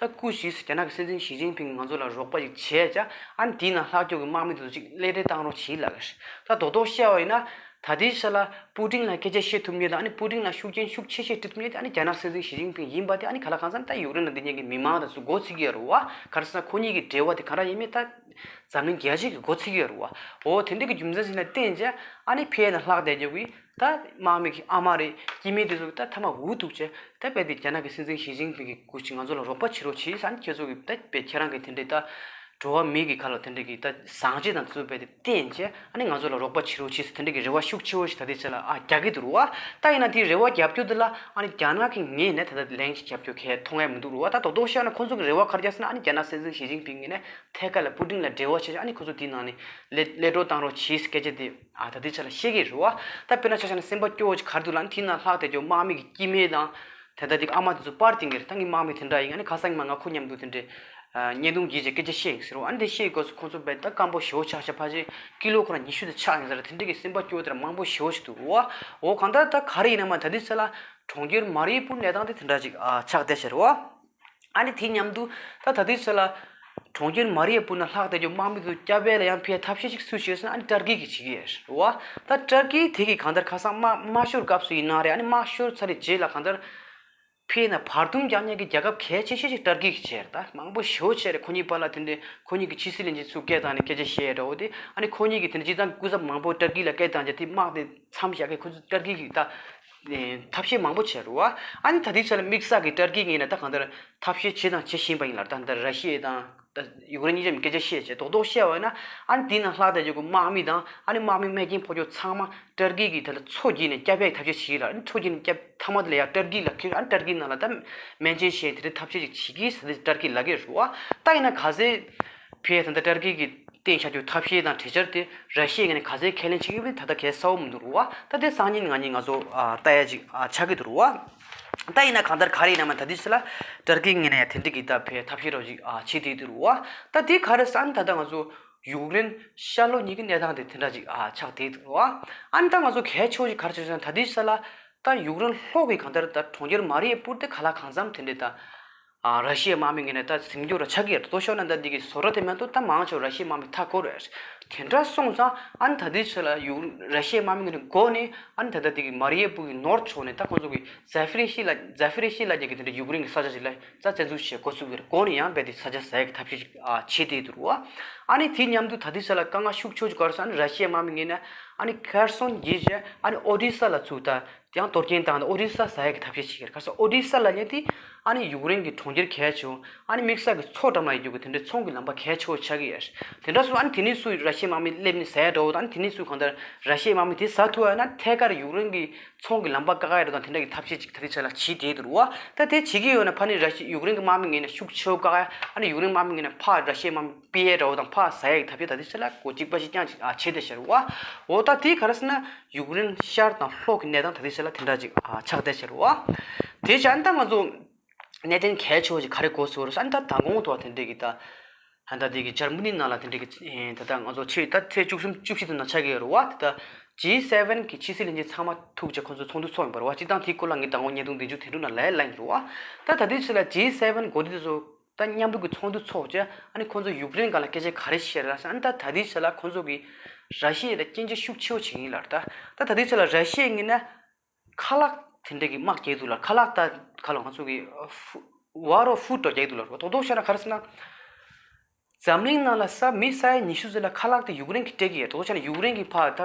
ད་སྐུ་ཞིག་རྒྱ་ནག་གི་སྲིད་འཛིན་ཞི་ཅིན་ཕིང་ང་ཚོ་ལ་རོགས་པ་ཞིག་བྱས་བྱས། ཨ་ནི་དེའི་ནང་ལྷག་རྒྱུ་གི་དམག་མི་དེ་ཚོ་ཅིག་གློད་གྲོལ་བཏང་རོགས་བྱེད་ལབ་གི་རེད། ད་རྡོག་རྡོག་བཤད་པ་ཡིན་ན་ད་ལྟའི་ཆ་ལ་པུ་ཏིན་ལ་སྐད་ཆ་བཤད་ཐུབ་མཁན་དང་ཨ་ནི་པུ་ཏིན་ལ་ཤུགས་རྐྱེན་ཤུགས་ཆེ་ཤོས་སྤྲད་ཐུབ་མཁན་དེ་ཨ་ནི་རྒྱ་ནག་སྲིད་འཛིན་ཞི་ཅིན་ཕིང་ཡིན་པ་དེ་ཨ་ནི་ག་ལ་གང་འཚམ་ད་ཡུཀ་རེན་ལ་བསྡད་མཁན་གྱི་མི་མང་དེ་ཚོ་མགོ་ཚོས་ཀྱི་ཡོད་རེད་བ། ག་རེ་ཟེར་ན་ཁོ་གཉིས་ཀྱི་འབྲེལ་བ་དེ་ག་འདྲ་ཡིན་མིན་ད་འཛམ་གླིང་རྒྱལ་སྤྱི་གི་མགོ་ཚོས་ཀྱི་ཡོད་རེད་བ། འོ་དེ་འདྲ་གི་རྒྱུ་མཚན་ཞིག་ལ་བརྟེན་བྱས་ཨ་ནི་ཕར་ནས་ལྷག་བསྡད་རྒྱུ་གི་ད་དམག་མི་གི་ཨ་མ་རེད། སྐྱེ་དམན་དེ་ཚོ་གི་ད་མཐའ་མ་འུ་ཐུག་བྱས། ད་རྦད་དེ་རྒྱ་ནག་གི་སྲིད་འཛིན་ཞི་ཅིན་ཕིང་གི་སྐུ་ཞིག་ང་ཚོ་ལ་རོགས་པ་བྱེད་རོགས་བྱེད་ཟེར་ཨ་ནི་ཁྱེད་ཚོ་གི་ད་རྦད་ཁྱེད་རང་གི་དེ་འདྲའི་ད་འགྲོ་བ་མི་གི་ཁ་ལ་དེ་འདྲའི་གི་ད་བཟང་སྤྱོད་དང་དེ་ཚོ་རྦད་དེ་བརྟེན་བྱས་ཨ་ནི་ང་ཚོ་ལ་རོགས་པ་བྱེད་རོགས་བྱེད་ཟེར་དེ་འདྲའི་གི་རེ་བ་ཤུགས་ཆེ་བོ་ཞིག་ད་ལྟའི་ཆ་ལ་ཨ་རྒྱག་གི་འདུག་རེད་བ། ད་ཡིན་ན་དེའི་རེ་བ་རྒྱབ་སྐྱོར་དེ་ལ་ཨ་ནི་རྒྱ་ནག་གི་ངོས་ནས་ད་ལྟ་ལན་ཞིག་རྒྱབ་སྐྱོར་གང་ཡང་མཐོང་ཡ་མི་འདུག་རེད་བ། ད་རྡོག་རྡོག་བཤད་ན་ཁོང་ཚོ་གི་རེ་བ་ག་རེ་རྒྱག་ཟེར་ན་ཨ་ནི་རྒྱ་ནག་སྲིད་འཛིན་ཞི་ཅིན་ཕིང་ངོས་ནས་ཐད་ཀར་ལ་པུ་ཏིན་ལ་འབྲེལ་བ་བྱས་བྱས་ཨ་ནི་ཁོང་ཚོ་དེའི་ནང་ནས་གློད་གློད་གྲོལ་བཏང་རོགས་བྱེད་ཟེར་སྐད་ཆ་དེ་ཨ་ད་ལྟའི་ཆ་ལ་བཤད་ཀྱི་རེད་བ། ད་དཔེར་ན་ཆ་བཞག་ན་སེམས་པ་སྐྱོ་བོ་ཅིག་ག་རེ་འདུག་ལབ་ན་དེའི་ནང་ལྷག་བསྡད་རྒྱུ་དམག་མི་གི་སྐྱེ་དམན་དང་། དེ་ལྟ་དེ་ཨ་མ་དེ་ཚོ་པར་བཏིང་གི་རེད། ད་ངའི་དམག་མི་དེ་འདྲ་ཡིན། ཨ་ནི་ཁ་སང་ཉི་མ་ང་ཁོ་མཉམ་དུ་དེ་འདྲའི་ཨ་བརྙན་ཐུང་བརྒྱུད་བྱས་སྐད་ཆ་བཤད་ཡིན་ཟེར་བ། ཨ་ནི་དེ་བཤད་དུས་སྐབས་སུ་ཁོ་ཚོ་རྦད་ད་སྐམ་པོ་ཞེ་པོ་ཆགས་ཆགས་ཕལ་ཆེར་ཀི་ལོ་ཁོ་རང་ཉི་ཤུ་དེ་ཆགས་ཡིན་ཟེར། དེ་འདྲ་གི་སེམས་པ་སྐྱོ་བོ་དེ་འདྲ་མང་པོ་ཞེ་པོ་ཞིག་འདུག་རེད་བ། འོ་གང་ལྟར་ད་ག་རེ་ཡིན་ན་མ་ད་ལྟའི་ཆ་ལ་གྲོང་ཁྱེར་མ་རི་ཡུ་པུར་གནས་སྟངས་དེ་དེ་འདྲ་ཅིག་ཨ་ཆགས་བསྡད་ཤག་རེད་བ། ཨ་ནི་དེ་མཉམ་དུ་ད་ད་ལྟའི་ཆ་ལ་གྲོང་ཁྱེར་མ་རི་ཡུ་པུར་ནང་ལྷག་བསྡད་རྒྱུ་དམག་མི་ཚོ་བསྐྱབ་ཡས་ལ་ཡང་ཕར་ཐབས་ཤེས་ཅིག་སུས་བྱས་ཟེར་ན་ཨ་ནི་ཏར་ཀི་གིས་བྱེད་ཀྱི་ཡོད་རེད་བ། ད་ཏར་ཀི་དེ་གིས་གང་ལྟར་ཁ་སང་དམག་དམག་ཤོར་སྐབས་སུ་ཡིན་ན་རེད། ཨ་ནི་དམག་ཤོར་ཚར་བའི་རྗེས་ལ་གང་ལྟར་ཕར་ནས་བར་འདུམ་རྒྱག་མཁན་གྱི་རྒྱལ་ཁབ་གལ་ཆེ་ཤོས་ཤིག་ཏར་ཀི་གིས་བྱས་རེད། ད་མང་པོ་ཞེ་པོ་བྱས་རེད། ཁོ་གཉིས་བར་ལ་དེ་འདྲའི་ཁོ་གཉིས་ཀྱི་ཕྱི་སྲིད་བློན་ཆེན་ཚུར་སྐད་བཏང་ནས་སྐད་ཆ་བཤད་འདྲ་བོ་དེ། ཨ་ནི་ཁོ་གཉིས་ཀྱིས་དེ་འདྲ་སྤྱིར་བཏང་སྐུ་ཚབ་མང་པོ་ཏར་ཀི་ལ་སྐད་བཏང་བྱས་དེ་དམག་དེ་མཚམས་བཞག་གི་ཁོ་ཚོ་ཏར་ཀི་གིས་ད་ཐབས་ཤེས་མང་པོ་བྱས་རེད་བ། ཨ་ནི་ད་ལྟའི་ཆ་ལ་དམིགས་བསལ་གྱི་ཏར་ཀི་ངོས་ནས་ད་གང་ལྟར་ཐབས་ཤེས་བྱས་དང་བྱེད་བཞིན་པ་ཡིན་ལ། ད་ལྟ་ར་ཤི་ཡ་དང་ད་ཡུཀ་རེན་གཉིས་ཆ་སྐད་ཆ་བཤད་བྱས་རྡོག་རྡོག་བཤད་པ་ཡིན་ན་ཨ་ནི་དེའི་ནང་ལྷག་བསྡད་རྒྱུ་གི་དམག་མི་དང་ཨ་ནི་དམག་མི་རྨས་སྐྱོན་ཕོག་རྒྱུ་ཚང་མ་ཏར་ཀི་གིས་ད་ལྟ་མཚོ་བརྒྱུད་ནས་བསྐྱབ་པའི་ཐབས་ཤེས་བྱེད་ཀྱི་ལ། ཨ་ནི་མཚོ་བརྒྱུད་ནས་བསྐྱབས་མཐའ་མ་དེ་ལ་ཡང་ཏར་ཀི་ལ་ཁྱེར། ཨ་ནི་ཏར་ཀིའི་ནང་ལ་ད་སྨན་བཅོས་བྱས་དེ་འདྲའི་ཐབས་ཤེས་ཅིག་བྱེད་ཀྱི་ཟེར་ཏེ་ཏར་ཀི་ལབ་ཀྱི་རེད་བ། ད་ཡིན་ན་ག་ཚད་ཕར་ད་ལྟ་ཏར་ཀི་གིས་བསྟན་བཞག་རྒྱུ་ཐབས་ཤེས་དང་གྲོས་འཆར་དེ་ར་ཤི་ཡའི་ངོས་ནས་ག་ཚད་ཁས་ལེན་བྱེད་ཀྱི་ཡོད་པ་དེ་ད་ལྟ་གལ་གསལ་པོ་མི་འདུག་རེད་བ། ད་དེ་སང་ཉིན་གནངས་ཉིན་ང་ཚོ་ཨ་ལྟ་ཡ་ཅིག་ཨ་ཆགས་ཀྱི་འདུག་རེད་བ། ད་ཡིན་ན་གང་ལྟར་ག་རེ་ཡིན་ན་མ་ད་ལྟའི་ཆ་ལ་ཏར་ཀིའི་ངོས་ནས་ཡང་དེ་འདྲ་གི་ད་ཕར་ཐབས་ཤེས་རོགས་ཅིག་ཨ་བྱེད་བསྡད་འདུག་རེད་བ། ད་དེ་ག་རེ་ཟེར་ན་ད་ལྟ་ང་ཚོ་ཡུཀ་རེན་ཤར་ལྷོ་གཉིས་ཀྱི་གནས་སྟངས་དེ་དེ་འདྲ་ཅིག་ཨ་ཆགས་བསྡད་འདུག་རེད་བ། ཨ་ནི་ད་ང་ཚོ་གལ་ཆེ་བོ་ཅིག་ག་རེ་ཆགས་ཟེར་ན་ད་ལྟའི་ཆ་ལ་ད་ཡུཀ་རེན་ལྷོ་གི་གང་ལྟར་ད་གྲོང་ཁྱེར་མ་རི་ཡུ་པུར་དེ་ག་ལ་གང་འཚམ་དེ་འདྲ་ད། ཨ་ར་ཤི་ཡའི་དམག་མི་ངོས་ནས་ད་ཟིན་རྒྱུ་ར་ཆགས་ཀྱི་ཡོད་རེད། ལྟོས་ཤོག་ན་ད་འདི་གི་བཟོ་གྲྭ་དེ་མ་གཏོགས་ད་མང་ཆེ་བ་ར་ཤི་ཡའི་དམག་མི་མཐའ་འཁོར་རེད། དེ་འདྲ་སོང་ཙང་ཨ་ནི་ད་ལྟའི་ཆ་ལ་ཡུ་ར་ཤི་ཡའི་དམག་མི་ངོས་ནས་འགོ་ནས་ཨ་ནི་ད་ལྟ་འདི་གི་མ་རི་ཡུ་པུར་གྱི་ནོར་ཕྱོགས་ནས་ད་ཁོང་ཚོ་གི་ཛ་ཕི་རི་ཤི་ལ་ཛ་ཕི་རི་ཤི་ལབ་མཁན་གྱི་དེ་འདྲ་ཡུཀ་རེན་གྱི་ས་ཆ་ཞིག་ལ་ད་བཙན་འཛུལ་བྱེད་འགོ་ཚུགས་ཀྱི་རེད། འགོ་ནས་ཡང་རྦད་དེ་ས་ཆ་ཟ་ཡག་གི་ཐབས་ཤེས་ཅིག་ཨ་བྱེད་བསྡད་འདུག་རེད་བ། ཨ་ནི་དེ་མཉམ་དུ་ད་ལྟའི་ཆ་ལ་དཀའ་ངལ་ཤུགས་ཆེ་ཅིག་ག་རེ་ཟེར་ན་ཨ་ནི་ར་ཤི་ཡའི་དམག་མི་ངོས་ནས་ཨ་ནི་ཁེར་སོན་བརྒྱུད་བྱས་ཨ་ནི་ཨོ་ཌི་ས་ལ་ཚུར་ད། དེ་ཡང་གཏོར་སྐྱོན་བཏང་སྟེ་ཨོ་ཌི་ས་ཟ་ཡག་གི་ཐབས་ཤེས་བྱེད་ཀྱི་རེད། ག་རེ་ཟེར་ཨོ་ཌི་ས་ལབ་མཁན་དེ་ཨ་ནི་ཡུཀ་རེན་གྱི་གྲོང་ཁྱེར་གལ་ཆེ་བོ་ཨ་ནི་དམིགས་བསལ་གྱི་མཚོ་འགྲམ་ལ་ཡོད་རྒྱུ་གི་དེ་འདྲའི་ཚོང་གི་ལམ་པ་གལ་ཆེ་བོ་ཆགས་ཀྱི་ཡོད་རེད། དེ་འདྲ་སོང་ཨ་ནི་དེ་ནས་སུ་ར་ཤི་ཡའི་དམག་མི་སླེབས་ནས་ཟ་ཡག་འདྲ་བོ་དང་ཨ་ནི་དེ་ནས་སུ་གང་ལྟར་ར་ཤི་ཡའི་དམག་མི་དེ་ཟ་ཐུབ་པ་ཡིན་ན་ཐད་ཀར་ཡུཀ་རེན་གྱི་ཚོང་གི་ལམ་པ་བཀག་ཡག་འདྲ་དང་དེ་འདྲ་གི་ཐབས་ཤེས་ཅིག་ད་ལྟའི་ཆ་ལ་བྱེད་བསྡད་འདུག་རེད་བ། ད་དེ་བྱེད་ཀྱི་ཡོད་ན་ཕ་ནི་ར་ཤི་ཡུཀ་རེན་གྱི་དམག་མི་ངོས་ནས་ཤུགས་ཆེ་བོ་བཀག་ཡག་ཨ་ནི་ཡུཀ་རེན་དམག་མི་ངོས་ནས་ཕར་ར་ཤི་ཡའི་དམག་མི་སྤེལ་ཡག་འདྲ་བོ་དང་ཕར་ཟ་ཡག་གི་ཐབས་ཤེས་ད་ལྟའི་ཆ་ལ་གོ་གཅིག་པ་ཞིག་རྐྱང་ཅིག་ཨ་བྱེད་བསྡད་ཤག་རེད་བ། འོ་ད་དེ་ག་རེ་ཟེར་ན། ཡུཀ་རེན་ཤར་དང་ལྷོ་གི་གནས་སྟངས་ད་ལྟའི་ཆ་ལ་དེ་འདྲ་ཅིག་ཨ་ཆགས་བསྡད་ཤག་རེད་བ། དེ་བྱས་ཨ་ནི་ད་ང་ཚོ་གནད་དོན་གལ་ཆེ་བོ་ཅིག་ག་རེ་གོ་སོང་རེད་ཟེར་ཨ་ནི་ད་མདང་དགོང་དུ་བ་དེ་འདྲས་ཀྱི་ད་ཨ་ནི་ད་དེ་གི་འཇར་མ་ནི་ནང་ལ་དེ་འདྲས་ཀྱི་ཨེ་ད་ལྟ་ང་ཚོ་ཕྱི་ད་ཚེས་བཅུ་གསུམ་བཅུ་བཞི་དུ་ན་ཆགས་ཀྱི་ཡོད་རེད་བ། དེ་ད་ཇི་སེ་ཝེན་གི་ཕྱི་སྲིད་བློན་ཆེན་ཚང་མ་ཐུག་བྱས་ཁོང་ཚོ་ཚོགས་འདུ་ཚོགས་ཡིན་པ་རེད་བ། སྤྱིར་བཏང་དེའི་སྐོར་ལ་ངས་མདང་དགོང་བརྙན་ཐུང་འདི་མཇུག་དེ་འདྲ་ན་ལས་ལངས་ཡོད་རེད་བ། ད་ད་ལྟའི་ཆ་ལ་ཇི་སེ་ཝེན་འགོ་ཁྲིད་དེ་ཚོ། ད་མཉམ་འབྲེལ་གྱི་ཚོགས་འདུ་འཚོགས་བྱས། ཨ་ནི་ཁོང་ཚོ་ཡུཀ་རེན་སྒང་ལ་སྐད་ཆ་ག་རེ་བཤད་ར་ཟེར། ཨ་ནི་ད་ད་ལྟའི་ཆ་ལ་ཁོང་ཚོ་གིས་ར་ཤི་ཡ་ལ་སྐྱོན་བརྗོད་ཤུགས་ཆེ་བོ་བྱེད་ཀྱི་ཡིན་ལབ་རེད། ད་ད་ལྟའི་ཆ་ལ་ར་ཤི་ཡའི་ངོས་ནས་ཁ་ལག་དེ་འདྲ་གི་དམག་རྒྱག་འདུག་ལབ། ཁ་ལག་ད་ག་ལབ། ང་ཚོ་གི་ཨ་ཧྥུ་ཝར་ཨོཕ་ཧུཌ་འདྲ་རྒྱག་འདུག་ལབ། རྡོག་རྡོག་བཤད་ན་ག་རེ་ཟེར་ན། འཛམ་གླིང་ནང་ལ་ས་མི་ས་ཡ་ཉི་ཤུ་ཙམ་ལ་ཁ་ལག་དེ་ཡུཀ་རེན་གྱིས་སྤྲད་ཀྱི་ཡོད། རྡོག་རྡོག་བཤད་ན་ཡུཀ་རེན་གྱིས་ཕར་ད་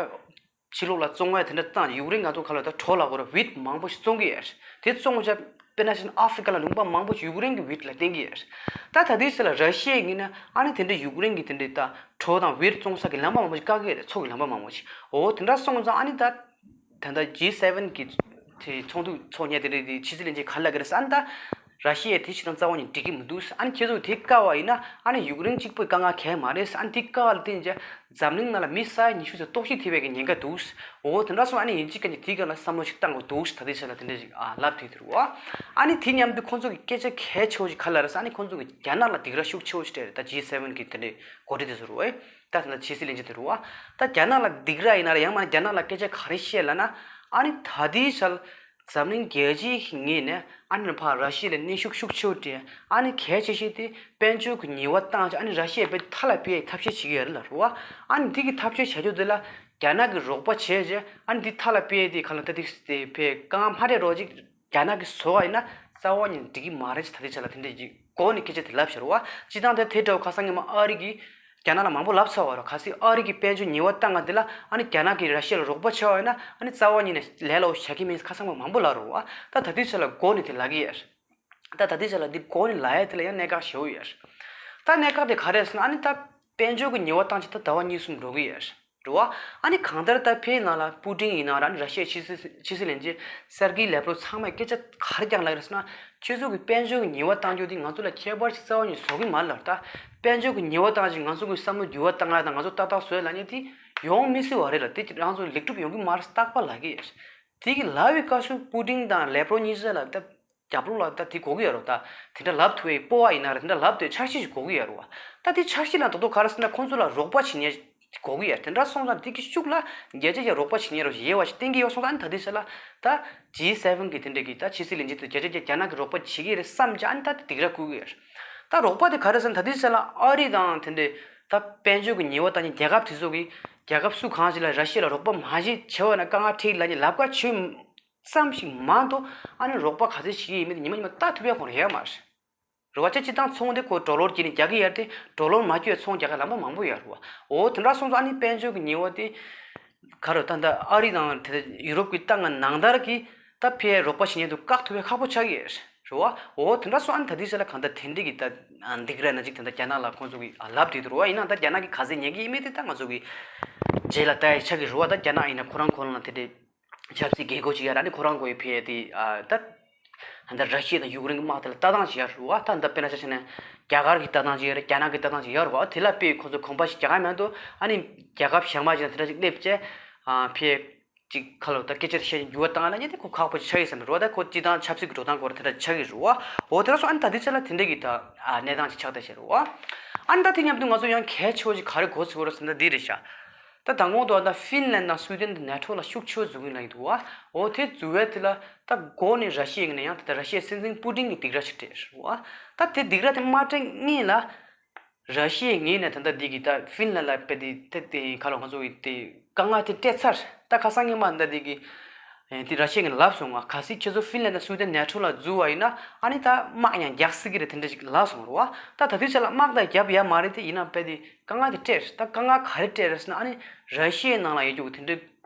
ཕྱི་ལོགས་ལ་བཙོང་ཡ་དེ་འདྲ་བཏང་། ཡུཀ་རེན་ང་ཚོ་ག་ལབ། ད་གྲོ་ལབ་དགོས་རེད། ཝིཊ་མང་པོ་ཞིག་བཙོང་གི་ཡོད། དེ་བཙོང་བྱས་དཔེར་ན་ཆ་བཞག་ན་ཨ་ཧྥི་རི་ཀ་ལ་ལུང་པ་མང་པོ་ཞིག་ཡུཀ་རེན་གྱི་ཝིཊ་ལ་བརྟེན་གྱི་ཡོད། ད་ད་ལྟའི་ཆ་ལ་ར་ཤི་ཡའི་ངོས་ནས་ཨ་ནི་དེ་འདྲ་ཡུཀ་རེན་གྱི་དེ་འདྲའི་ད་གྲོ་དང་ཝིཊ་བཙོང་ས་གི་ལམ་པ་མང་པོ་ཞིག་བཀག་གི་ཡོད་རེད། མཚོ་གི་ལམ་པ་མང་པོ་ཞིག་འོ་དེ་འདྲ་སོང་ཙང་ཨ་ནི་ད་ད་ལྟ་ཇི་སེ་ཝེན་གྱི་དེ་ཚོགས་འདུ་འཚོགས་མཁན་དེ་འདྲ་དེ་ཕྱི་སྲིད་བློན་ཆེན་ག་ལབ་ཀྱི་རེད་ཟེར། ཨ་ནི་ད་ར་ཤི་ཡས་དེ་ཕྱིར་དང་རྩ་བ་ནས་འགྲིག་གི་མི་འདུག་ཟེར། ཨ་ནི་ཁྱེད་ཚོ་དེ་བཀག་པ་ཡིན་ན་ཨ་ནི་ཡུཀ་རེན་གཅིག་པོས་དཀའ་ངལ་གང་ཡང་མ་རེད་ཟེར། ཨ་ནི་དེ་བཀག་པ་ལ་བརྟེན་བྱས་འཛམ་གླིང་ནང་ལ་མི་ས་ཡ་ཉི་ཤུ་ཙམ་ལྟོགས་ཤི་ཐེབས་པའི་གི་ཉེན་ཁ་འདུག་ཟེར། འོ་དེ་འདྲ་སོང་ཨ་ནི་ཡིན་གཅིག་མིན་གཅིག་དེའི་སྒང་ལ་བསམ་བློ་ཞིག་བཏང་དགོས་འདུག་ཟེར། ད་ལྟའི་ཆ་ལ་དེ་འདྲ་ཞིག་ཨ་ལབ་བསྡད་འདུག་རེད་བ། ཨ་ནི་དེ་མཉམ་དུ་ཁོང་ཚོ་གི་སྐད་ཆ་གལ་ཆེ་བོ་ཞིག་ག་ལབ་རེད་ཟེར། ཨ་ནི་ཁོང་ཚོ་གི་རྒྱ་ནག་ལ་སྡིགས་ར་ཤུགས་ཆེ་བོ་ཞིག་སྤྲད་རེད། ད་ཇི་སེ་ཝེན་གི་དེ་འདྲའི་འགོ་ཁྲིད་དེ་ཚོ་རེད་བ། ད་ད་ཕྱི་སྲིད་བློན་ཆེན་དེ་རེད་བ། ད་རྒྱ་ནག་ལ་སྡིགས་ར་ཡིན་ན་རེད། ཡང་མིན་ན་རྒྱ་ནག་ལ་སྐད་ཆ་ག་རེ་བཤད་ལབ་ན། ཨ་ནི་ད་ལྟའི་ཆར་འཛམ་གླིང་རྒྱལ་སྤྱིའི་ངོས་ནས་ཨ་ནི་ཕར་ར་ཤི་ཡ་ལ་གནོན་ཤུགས་ཤུགས་ཆེ་བོ་སྤྲད། ཨ་ནི་གལ་ཆེ་ཤོས་དེ་དཔལ་འབྱོར་གྱི་ཉེས་པ་བཏང་བྱས། ཨ་ནི་ར་ཤི་ཡ་དཔེ་མཐའ་ལ་ཕེབས་ཡའི་ཐབས་ཤེས་བྱེད་ཀྱི་ཡོད་རེད་ལབ་རེད་བ། ཨ་ནི་དེ་གི་ཐབས་ཤེས་བྱ་རྒྱུ་དེ་ལ་རྒྱ་ནག་གིས་རོགས་པ་བྱས་བྱས། ཨ་ནི་དེ་མཐའ་ལ་ཕེབས་ཡའི་དེ་ག་ལབ། ད་དེ་དེ་ཕར་དཀའ་ངལ་མ་འཕྲད་རོགས་ཅིག་རྒྱ་ནག་གིས་བཟོ་བ་ཡིན་ན་རྩ་བ་ཉིད་འགྲིག་གི་མ་རེད་ཟེར། ད་ལྟའི་ཆ་ལ་དེ་འདྲ་ཅིག་གོ་ནས་སྐད་ཆ་དེ་ལབ་བཞག་རེད་བ། སྤྱིར་བཏང་དེ་དེ་འདྲ་བོ་ཁ་སང་ཉི་མ་ཨ་རི་གིས་རྒྱ་ནག་ལ་མང་པོ་ལབ་ཚར་བ་རེད། གལ་སྲིད་ཨ་རི་གིས་དཔལ་འབྱོར་ཉེས་པ་བཏང་ང་དེ་ལ་ཨ་ནི་རྒྱ་ནག་གིས་ར་ཤི་ཡ་ལ་རོགས་པ་བྱས་པ་ཡིན་ན་ཨ་ནི་རྩ་བ་ཉིད་ནས་ལས་སླ་བོ་བྱ་གི་མིན་ཟེར་ཁ་སང་མ་མང་པོ་ལབ་རེད་བ། ད་ད་ལྟའི་ཆ་ལ་གོ་ནས་དེ་ལབ་ཀྱི་ཡོད་རེད། ད་ད་ལྟའི་ཆ་ལ་འདི་གོ་ནས་ལབ་ཡ་དེ་ལ་ཡང་གནད་འགག་ཞེ་པོ་ཡོད་རེད། ད་གནད་འགག་དེ་ག་རེ་རེད་ཟེར་ན། ཨ་ནི་ད་དཔལ་འབྱོར་གྱི་ཉེས་པ་བཏང་བྱས་ད་ཟླ་བ་གཉིས་གསུམ་འགྲོ་གི་ཡོད་རེད། རེད་བ། ཨ་ནི་གང་ལྟར་ད་ཕྱིའི་ནང་ལ་པུ་ཏིན་ཡིན་ན་ར། ཨ་ནི་ར་ཤི་ཡའི་ཕྱི་སྲིད་ཕྱི་སྲིད་བློན་ཆེན་སེར་གྷི་ལེབ་རོབ་ཚང་མས་སྐད་ཆ་ག་རེ་རྐྱང་ལབ་རེད་ཟེར་ན། ཁྱེད་ཚོ་གི་དཔལ་འབྱོར་གྱི་ཉེས་པ་བཏང་རྒྱུ་དེ་ང་ཚོ་ལ་ཁྱད་པར་ཞིག་རྩ་བ་ནས་བཟོ་གི་མ་རེད་ལབ། ད་དཔལ་འབྱོར་གྱི་ཉེས་པ་བཏང་བྱས་ང་ཚོ་གི་བསམ་བློ་འགྱུར་བ་བཏང་ཡ་དང་ང་ཚོ་ཏག་ཏག་བཟོ་ཡ་ལབ་མཁན་དེ་ཡོང་མི་སྲིད་པ་རེད་ལབ། དེ་རང་ཚོ་ལེགས་གྲུབ་ཡོང་གི་མ་རེད་རྟག་པར་ལབ་ཀྱི་ཡོད་རེད། དེ་གི་ལབ་པའི་སྐབས་སུ་པུ་ཏིན་དང་ལེབ་རོབ་གཉིས་ཆ་ལ་ད་རྒྱབ་ལོགས་ལ་ད་དེ་དགོས་ཀྱི་ཡོད་རེད། ད་དེ་འདྲ་ལབ་ཐུབ་པའི་སྤོབས་པ་ཡིན་ན་རེད། དེ་འདྲ་ལབ་དེ་འཆར་གཞི་ཞིག་དགོས་ཀྱི་ཡོད་རེད་བ། ད་དེ་འཆར་གཞི་ལ་རྡོག་རྡོག་ག་རེ་ཟེར་ན་ཁོང་ཚོ་ལ་རོགས་པ་བྱེད་མཁན་དགོས་ཀྱི་ཡོད། དེ་འདྲ་སོང་ཙང་དེ་གི་ཤུགས་ལ་རྒྱལ་སྤྱིའི་རོགས་པ་བྱེད་མཁན་རོགས་ཞེས་ཡོད་པ་ཞིག་བསྟན་གྱི་ཡོད་སོང་ཙང་། ཨ་ནི་ད་དེ་ཆ་ལ་ད་ཇི་སེ་ཝེན་གི་དེ་འདྲ་གི་ད་ཕྱི་སྲིད་བློན་ཆེན་དེ་རྒྱལ་སྤྱིའི་རྒྱ་ནག་གི་རོགས་པ་བྱེད་ཀྱི་རེད་བསམ་བྱས། ཨ་ནི་ད་དེ་སྡིགས་ར་བསྐུལ་གྱི་ཡོད། ད་རོགས་པ་དེ་ག་རེ་ཟེར་ན། ད་དེ་ཆ་ལ་ཨ་རི་དང་དེ་འདྲ་ད་དཔལ་འབྱོར་གྱི་ཉེས་པ་བཏང་མཁན་རྒྱལ་ཁབ་དེ་ཚོ་གིས་རྒྱལ་ཁབ་སུ་གང་ཞིག་ལ་ར་ཤི་ཡ་ལ་རོགས་པ་མ་བྱེད་བྱས་པ་ན་དཀའ་ངལ་འཕྲད་ལབ་མཁན་ལབ་དགོས་བྱུང་ཙམ་ཞིག་མ་གཏོགས། ཨ་ནི་རོགས་པ་ག་ཚོད་བྱེད་ཀྱི་ཡིན་མིན་དེ་ཉི་མ་ཉི་མ་ལྟ་ཐུབ་ཡ་ཁོ་རང་ཡོད་མ་རེད། རེད་བ། སྤྱིར་བཏང་ཚོང་དེ་ཁོ་ཌོ་ལར་བརྒྱུད་ནས་རྒྱག་གི་ཡོད་རེད་དེ། ཌོ་ལར་མ་བརྒྱུད་ཚོང་རྒྱག་མཁན་ལམ་པ་མང་པོ་ཡོད་རེད་བ། འོ་དེ་འདྲ་སོང་ཙང་ཨ་ནི་དཔལ་འབྱོར་གྱི་ཉེས་པ་དེ་ག་རེ། ད་ལྟ་ཨ་རི་དང་དེ་ཡུ་རོབ་ཀྱི་ད་ང་ནང་ལྟར་གྱི་ད་ཕར་རོགས་པ་བྱེད་མཁན་དེ་བཀག་ཐུབ་ཡ་ཁག་པོ་ཆགས་ཀྱི་ཡོད་རེད་བ། འོ་དེ་འདྲ་སོང་ཨ་ནི་ད་ལྟའི་ཆ་ལ་གང་ལྟར་དེ་འདྲ་གི་ད་སྡིགས་ར་ནང་བཞིན་ད་ལྟ་རྒྱ་ནག་ལ་ཁོང་ཚོ་གིས་ལབ་བསྡད་འདུག་རེད་བ། ཡིན་ནའང་ད་རྒྱ་ནག་གིས་ག་ཚད་ཉན་གྱི་ཡིན་མིན་དེ་ད་ང་ཚོ་གིས་རྗེས་ལ་ལྟ་ཡ་ཆགས་ཀྱི་རེད་བ། ད་རྒྱ་ནག་ཡིན་ན་ཁོ་རང་ཁོ་རང་ལ་དེ་འདྲའི་ཆབ་སྲིད་རྒྱལ་ཁབ་ཅིག་ཡོད་རེད། ཨ་ནི་ཁོ་རང་ཁོའི་ཕར་དེ་ཨ་ད་ད་ལྟ་ར་ཤི་ཡ་དང་ཡུཀ་རེན་གྱི་དམག་དེ་ལ་ལྟ་སྟངས་ཅིག་ཡོད་རེད་བ། ད་ད་དཔེར་ན་ཆ་བཞག་ན་རྒྱ་གར་གྱི་ལྟ་སྟངས་ཅིག་ཡོད་རེད། རྒྱ་ནག་གི་ལྟ་སྟངས་ཅིག་ཡོད་རེད་བ། དེ་ལ་དཔེ་ཁོ་ཚོ་གོམ་པ་ཞིག་རྒྱག་གི་མེད་འདུག་ཨ་ནི་རྒྱལ་ཁབ་གཞན་པ་ཅིག་དང་དེ་འདྲ་ཅིག་སླེབས་བྱས་ཨ་ཕར་ཅིག་ཁ་ལོ་ད་སྐད་ཆ་དེ་བཤད་ནས་འགྱུར་བ་བཏང་ཡ་ལབ་མཁན་དེ་ཁོ་ཁག་པོ་ཅིག་ཆགས་ཀྱི་ཡོད་བསམ་གྱི་རེད་བ། ད་ཁོ་སྤྱིར་བཏང་ཆབ་སྲིད་ཀྱི་འགྲོ་སྟངས་སྐོར་དེ་འདྲ་ཆགས་ཀྱི་རེད་བ། འོ་དེ་འདྲ་སོང་ཨ་ནི་ད་ལྟའི་ཆ་ལ་དེ་འདྲ་གི་ད་ཨ་གནས་སྟངས་ཅིག་ཆགས་བསྡད་བཞག་རེད་བ། ཨ་ནི་ད་དེ་མཉམ་དུ་ང་ཚོ་ཡང་གལ་ཆེ་བོ་ཅིག་ག་རེ་གོ་ཚོད་རེད་ཟེར་ན་འདི་རེད་ཤག་ད་མདང་དགོང་དུ་ད་ཧྥིན་ལན་དང་སུའི་ཏན་དེ་ནེ་ཊོ་ལ་ཤུགས་ཆེ་བོ་འཛུལ་གྱི་ཡིན་ལབ་ཀྱི་འདུག་བ། འོ་དེ་འཛུལ་བའི་དེ་ལ་ད་འགོ་ནས་ར་ཤི་ཡའི་ངོས་ནས་ཡང་ད་ལྟ་ར་ཤི་ཡའི་སྲིད་འཛིན་པུ་ཏིན་གྱིས་སྡིགས་ར་ཞིག་སྤྲད་རེད་བ། ད་དེ་སྡིགས་ར་དེ་མ་སྤྲད་སྔོན་ལ་ར་ཤི་ཡའི་ངོས་ནས་ད་ལྟ་འདི་གི་ད་ཧྥིན་ལན་ལ་དཔེ་དེ་དེ་དེ་ག་ལ་ང་ཚོ་གི་དེ་དཀའ་ངལ་དེ་སྤྲད་ཚར། ད་ཁ་སང་ཉི་མ་ད་འདི་གི་དེ་ར་ཤི་ཡའི་ངོས་ནས་ལབ་སོང་བ། གལ་སྲིད་ཁྱེད་ཚོ་ཧྥིན་ལན་དང་སུའི་ཏན་ནེ་ཊོ་ལ་འཛུལ་བ་ཡིན་ན་ཨ་ནི་ད་དམག་ཡང་རྒྱག་སྲིད་ཀྱི་རེད། དེ་འདྲ་ཞིག་ལབ་སོང་རེད་བ། ད་ད་ལྟའི་ཆ་ལ་དམག་ད་རྒྱབ་ཡ་མ་རེད་དེ། ཡིན་ན་དཔེ་དེ་དཀའ་ངལ་དེ་སྤྲད། ད་དཀའ་ངལ་ག་རེ་སྤྲད་རེད་ཟེར་ན། ཨ་ནི་ར་ཤི་ཡའི་ནང་ལ་ཡོད་རྒྱུ་དེ་འདྲའི་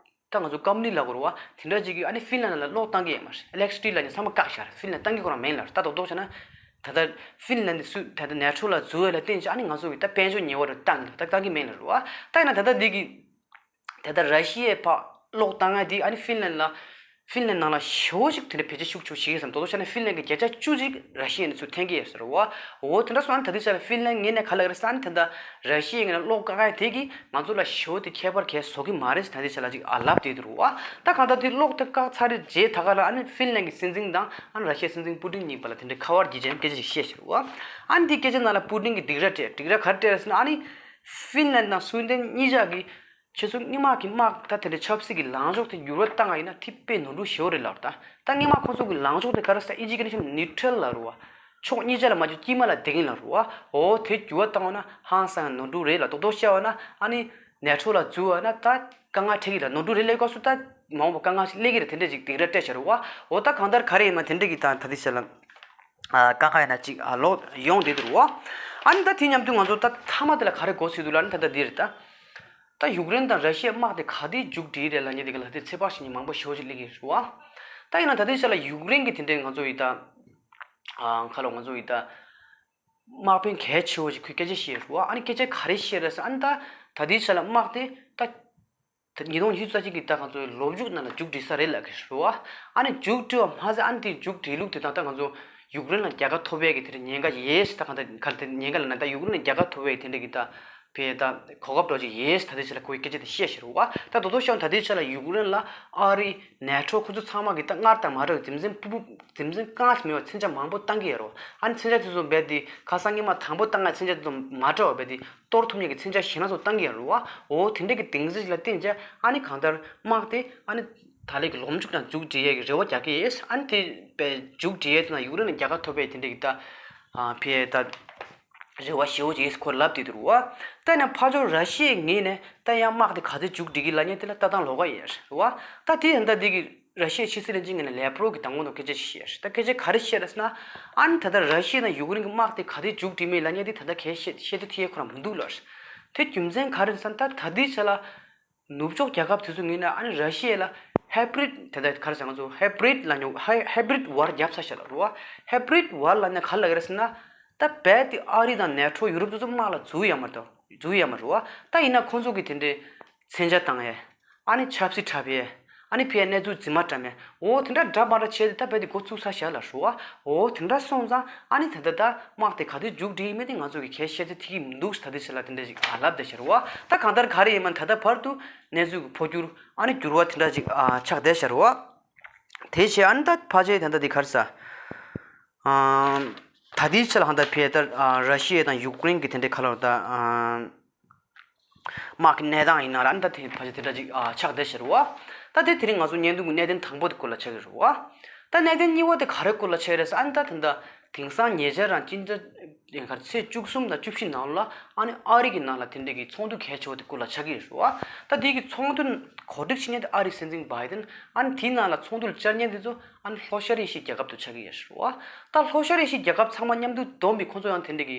ད་ང་ཚོ་ཀམ་ནི་ལབ་དགོས་རེད་བ། དེ་འདྲ་ཅིག་གིས་ཨ་ནི་ཧྥིན་ལན་ལ་གློག་བཏང་གི་ཡོད་མ་རེད། ཨི་ལེག་ཊི་སི་ཊི་ལབ་མཁན་ཚང་མ་བཀག་བཞག་རེད། ཧྥིན་ལན་བཏང་གི་ཁོ་རང་མེད་ལབ་རེད། ད་རྡོག་རྡོག་བྱས་ན་ད་ལྟ་ཧྥིན་ལན་དེ་སུ་ད་ལྟ་ནེ་ཊོ་ལ་འཛུལ་བ་ལ་བརྟེན་བྱས་ཨ་ནི་ང་ཚོ་གི་ད་དཔལ་འབྱོར་ཉེས་པ་རུ་བཏང་གི་འདུག་ད་བཏང་གི་མེད་ལབ་རེད་བ། ད་ཡིན་ན་ད་ལྟ་འདི་གི་ད་ལྟ་ར་ཤི་ཡའི་ཕར་གློག་བཏང་ཡ་འདི་ཨ་ནི་ཧྥིན་ལན་ལ་ཧྥིན་ལན་ནང་ལ་ཞེ་པོ་ཅིག་དེ་འདྲ་བེད་སྤྱོད་ཤུགས་ཆེ་བོ་བྱེད་ཀྱི་ཡོད་བསམ། རྡོག་རྡོག་བྱས་ན་ཧྥིན་ལན་གྱི་བརྒྱ་ཆ་བཅུ་ཅིག་ར་ཤི་ཡ་ནས་ཚུར་འཐེན་གྱི་ཡོད་ཟེར་བ། འོ་དེ་འདྲ་སོང་ཨ་ནི་ད་ལྟའི་ཆ་ལ་ཧྥིན་ལན་ངོས་ནས་ག་ལབ་ཀྱི་རེད་ཟེར་ན། ཨ་ནི་ད་ལྟ་ར་ཤི་ཡའི་ངོས་ནས་གློག་བཀག་ཡ་དེ་གིས་ང་ཚོ་ལ་ཞེ་པོ་དེ་ཁྱད་པར་གང་ཡང་བཟོ་གི་མ་རེད་ཟེར་ད་ལྟའི་ཆ་ལ་ཅིག་ཨ་ལབ་བསྡད་འདུག་རེད་བ། ད་གང་ལྟར་དེ་གློག་དེ་བཀག་ཚར་རྗེས་ད་ག་ལ་ཨ་ནི་ཧྥིན་ལན་གྱི་སྲིད་འཛིན་དང་ཨ་ནི་ར་ཤི་ཡའི་སྲིད་འཛིན་པུ་ཏིན་གཉིས་བར་ལ་དེ་འདྲའི་ཁ་པར་བརྒྱུད་བྱས་སྐད་ཆ་ཞིག་བཤད་བཞག་རེད་བ། ཨ་ནི་དེ་སྐད་ཆ་ནང་ལ་པུ་ཏིན་གྱིས་སྡིགས་ར་སྤྲད། སྡིགས་ར་ག་རེ་སྤྲད་རེད་ཟེར་ན། ཨ་ནི་ཧྥིན་ལན་དང་སུའི་ཏན་གཉིས་ཆ་གིས་ཁྱེད་ཚོ་སྔོན་མ་གི་དམག་ད་དེ་འདྲའི་ཆབ་སྲིད་ཀྱི་ལངས་ཕྱོགས་དེ་འགྱུར་བ་བཏང་བ་ཡིན་ན་དེ་དཔེ་ནོར་འཁྲུལ་ཞེ་པོ་རེད་ལབ་རེད། ད་ད་སྔོན་མ་ཁོ་ཚོ་གི་ལངས་ཕྱོགས་དེ་ག་རེ་ཟེར། ཨིན་ཇིའི་སྐད་ནས་བཤད་ན་ནིའུ་ཊྲལ་ལབ་རེད་བ། ཕྱོགས་གཉིས་ཆ་ལ་མ་འཇུག་དཀྱིལ་མ་ལ་བསྡད་ཀྱིན་ལ་རུ་བ། འོ་དེ་འགྱུར་བ་བཏང་བ་ན་ཧང་སང་ནོར་འཁྲུལ་རེད་ལ། རྡོག་རྡོག་བཤད་པ་ན་ཨ་ནི་ནེ་ཊོ་ལ་འཛུལ་བ་ན་ད་དཀའ་ངལ་འཕྲད་ཀྱི་ལ། ནོར་འཁྲུལ་རེད་ལབ་སྐབས་སུ་ད་མ་འོངས་པ་དཀའ་ངལ་ཞིག་སླེབས་ཀྱི་རེད། དེ་འདྲས་ཅིག་སྡིགས་ར་སྤྲད་བྱ་རུ་བ། འོ་ད་གང་ལྟར་ག་རེ་ཡིན་མ་དེ་འདྲས་ཀྱི་ད་ད་དེ་བྱས་ལ། ཨ་དཀའ་ཁག་ཡིན་ན་ཅིག་ཨ་ལོག་ཡོང་བསྡད་འདུག་རུ་བ། ཨ་ནི་ད་དེ་མཉམ་དུ་ང་ཚོ་ད་མཐའ་མ་དེ་ལ་ག་རེ་འགོ་ཚུགས་འདུག་ལབ་ན་ད་ད་འདི་རེད་ད། ད་ཡུཀ་རེན་དང་ར་ཤི་ཡའི་དམག་དེ་ག་དུས་མཇུག་སྒྲིལ་རེད་ལབ་མཁན་དེ་ག་ལ་དེ་ཚོད་དཔག་བྱེད་མཁན་མང་པོ་ཞེ་པོ་ཅིག་སླེབས་ཀྱི་རེད་བ། ད་ཡིན་ན་ད་ལྟའི་ཆ་ལ་ཡུཀ་རེན་གྱི་དེ་འདྲའི་ང་ཚོ་ཡི་ད་ཨ་ཁ་ལོ་ང་ཚོ་ཡི་ད་དམག་དཔོན་གལ་ཆེ་བོ་ཞིག་ཁོས་སྐད་ཆ་བཤད་རེད་བ། ཨ་ནི་སྐད་ཆ་ག་རེ་བཤད་རེད་ཟེར། ཨ་ནི་ད་ད་ལྟའི་ཆ་ལ་དམག་དེ་ད་ད་ཉིས་སྟོང་ཉི་ཤུ་རྩ་གཅིག་གི་ད་ང་ཚོའི་ལོ་མཇུག་ནང་ལ་མཇུག་སྒྲིལ་ས་རེད་ལབ་ཀྱི་རེད་བ། ཨ་ནི་མཇུག་སྒྲིལ་བ་མ་ཟད་ཨ་ནི་དེ་མཇུག་སྒྲིལ་ལུགས་དེ་དང་ད་ང་ཚོ་ཡུཀ་རེན་ལ་རྒྱལ་ཁ་ཐོབ་ཡས་ཀྱི་དེ་འདྲ་ཉེན་ཁ་ཡོད་ཟེར། ད་གང་ལྟར་ག་རེ་དེ་ཉེན་ཁ་ལབ་ན་ད་ཡུཀ་རེན་ལ་རྒྱལ་ཁ་ཐོབ་ཡས་ཀྱི་དེ་འདྲ་གི་ད། བས་ད་གོ་སྐབས་འདྲ་ཅིག་ཡིན་ད་ལྟའི་ཆ་ལ་ཁོའི་སྐད་ཆ་དེ་བཤད་ཤེས་རུ་བ། ད་དོ་དོ་ཤོག་ད་ལྟའི་ཆ་ལ་ཡུཀ་རེན་ལ་ཨ་རི་ནེ་ཊོ་ཁོ་ཚོ་ཚང་མ་གི་ད་སྔར་དང་མ་འདྲ་བའི་རྒྱུ་མཚན་ཕུ་ཕུ་རྒྱུ་མཚན་གང་ཞིག་མེད་པར་མཚོན་ཆ་མང་པོ་བཏང་གི་ཡོད་རུ། ཨ་ནི་མཚོན་ཆ་དེ་ཚོ་རྦད་དེ་ཁ་སང་ཉི་མ་དང་པོ་བཏང་ཡ་མཚོན་ཆ་དེ་ཚོ་མ་འདྲ་བ་རྦད་དེ་གཏོར་ཐུབ་མཁན་གྱི་མཚོན་ཆ་གཞན་སྣ་ཚོ་བཏང་གི་ཡོད་རུ་བ། འོ་དེ་འདྲ་གི་གདེང་ཚོད་ཅིག་ལ་བརྟེན་བྱས་ཨ་ནི་གང་ལྟར་དམག་དེ་ཨ་ནི་ད་ལན་གྱི་ལོ་མཇུག་ནང་མཇུག་སྒྲིལ་ཡས་ཀྱི་རེ་བ་རྒྱག་གི་ཡོད། ཨ་ནི་དེ་བས་མཇུག་སྒྲིལ་ཡས་དེ་ན་ཡུཀ་རེན་ལ་རྒྱལ་ཁ་ཐོབ་པའི་དེ་འདྲ་གི་ད་ཕི་ཡས་ད། རེ་བ་ཞེ་པོ་ཅིག་ཁོ་ལབ་བསྡད་འདུག་རུ་བ། ད་ནི་ཕར་ཕྱོགས་ར་ཤི་ཡའི་ངོས་ནས་ད་ཡང་དམག་དེ་ག་ཚོད་མཇུག་སྒྲིལ་གི་ལབ་མཁན་དེ་ལ་ལྟ་སྟངས་ལོགས་ཀ་ཡོད་རེད་བ། ད་དེ་ཡང་ད་འདི་གི་ར་ཤི་ཡའི་ཕྱི་སྲིད་བློན་ཆེན་ངོས་ནས་ལེབ་རོབ་ཀྱི་དང་པོ་ནང་སྐད་ཆ་ཞིག་བཤད་རེད། ད་སྐད་ཆ་ག་རེ་བཤད་རེད་ཟེར་ན། ཨ་ནི་ད་ལྟ་ར་ཤི་ཡ་དང་ཡུཀ་རེན་གྱི་དམག་དེ་ག་ཚོད་མཇུག་སྒྲིལ་མིན་ལབ་མཁན་དེ་ད་ལྟ་གས་བཤད་བཤད་རྒྱུ་ཐིག་ཡས་ཁོ་རང་མི་འདུག་ལབ་རེད། དེ་རྒྱུ་མཚན་ག་རེ་རེད་ཟེར་ན་ད་ད་ལྟའི་ཆ་ལ། ནུབ་ཕྱོགས་རྒྱལ་ཁབ་དེ་ཚོ་ངོས་ནས་ཨ་ནི་ར་ཤི་ཡ་ལ་ཧའི་བྷི་རིད་དེ་འདྲ་ག་རེ་ཟེར་ང་ཚོ་ཧའི་བྷི་རིད་ལབ་མྱོང་། ཧའི་ཧའི་བྷི་རིད་ཝར་བརྒྱབ་ཚར་ཤག་ལབ་རུ་བ། ཧའི་བྷི་རིད་ཝར་ལབ་ན་ག་རེ་ལབ་ཀྱི་རེད་ཟེར་ན། ད་རྦད་དེ་ཨ་རི་དང་ནེ་ཊོ་ཡུ་རོབ་དེ་ཚོ་དམག་ལ་འཛུལ་ཡ་མ་རེད་དོ། འཛུལ་ཡ་མ་རེད་བ། ད་ཡིན་ན་ཁོང་ཚོ་གི་དེ་འདྲའི་མཚོན་ཆ་བཏང་ཡས། ཨ་ནི་ཆབ་སྲིད་འཁྲབ་ཡས། ཨ་ནི་ཕར་གནས་ཚུལ་རྫུན་མ་བཀྲམ་ཡས། འོ་དེ་འདྲ་འདྲ་མ་འདྲ་བྱས་ཏེ་ད་རྦད་དེ་འགོ་བཙུགས་ཚར་ཤག་ལབ་རུ་བ། འོ་དེ་འདྲ་སོང་ཙང་ཨ་ནི་ད་ལྟ་ད་དམག་དེ་ག་དུས་མཇུག་སྒྲིལ་ཡིན་མིན་དེ་ང་ཚོ་གི་གས་བཤད་རྒྱུ་ཐིག་གི་མི་འདུག་ད་ལྟའི་ཆ་ལ་དེ་འདྲ་ཞིག་ཨ་ལབ་བསྡད་ཤག་རུ་བ། ད་གང་ལྟར་ག་རེ་ཡིན་མིན་ད་ལྟ་བར་དུ་གནས་ཚུལ་གྱི་འཕོ་འགྱུར་ཨ་ནི་འགྱུར་བ་དེ་འདྲ་ཞིག་ཨ་ཆགས་བསྡད་ཤག་རུ་བ། དེ་བྱས་ཨ་ནི་ད་ཕལ་ཆེར་ད་ལྟ་འདི་ག་རེ་ཟ། ཨ་ད་ལྟའི་ཆ་ལ་ཧང་ད་ཕེ་ད་ཨ་ར་ཤི་ཡ་དང་ཡུཀ་རེན་གྱི་དེ་འདྲའི་ཁ་ལོ་ད་ཨ་དམག་གི་གནས་སྟངས་ཡིན་ན་ར་ཨ་ནི་ད་དེ་ཕལ་ཆེར་དེ་འདྲ་ཅིག་ཨ་ཆགས་བསྡད་ཤག་རུ་བ། ད་དེ་དེ་རིང་ང་ཚོ་བརྙན་ཐུང་གི་གནད་དོན་དང་པོ་དེ་སྐོར་ལ་ཆགས་ཀྱི་རུ་བ། ད་གནད་དོན་གཉིས་པ་དེ་ག་རེ་སྐོར་ལ་ཆགས་རེད་ཟེར་ཨ་ནི་ད་ད་ལྟ་དེང་སང་ཉེ་ཆར་རང་སྤྱི་ཟླ་ཚེས་བཅུ་གསུམ་དང་བཅུ་བཞི་ནང་ལ་ཨ་ནི་ཨ་རི་གི་ནང་ལ་དེ་འདྲ་གི་ཚོགས་འདུ་གལ་ཆེ་བ་དེ་སྐོར་ལ་ཆགས་ཀྱི་ཡོད་རེད་བ། ད་དེ་གི་ཚོགས་འདུ་གོ་སྒྲིག་བྱེད་མཁན་དེ་ཨ་རིའི་སྲིད་འཛིན་བྷའི་ཏན། ཨ་ནི་དེའི་ནང་ལ་ཚོགས་འདུར་བཅར་མཁན་དེ་ཚོ་ཨ་ནི་ལྷོ་ཤར་ཨེ་ཤི་ཡའི་རྒྱལ་ཁབ་ཏུ་ཆགས་ཀྱི་ཡོད་རེད་བ། ད་ལྷོ་ཤར་ཨེ་ཤི་ཡའི་རྒྱལ་ཁབ་ཚང་མ་མཉམ་དུ་བསྡོམས་པའི་ཁོང་ཚོ་ཡང་དེ་འདྲ་གི་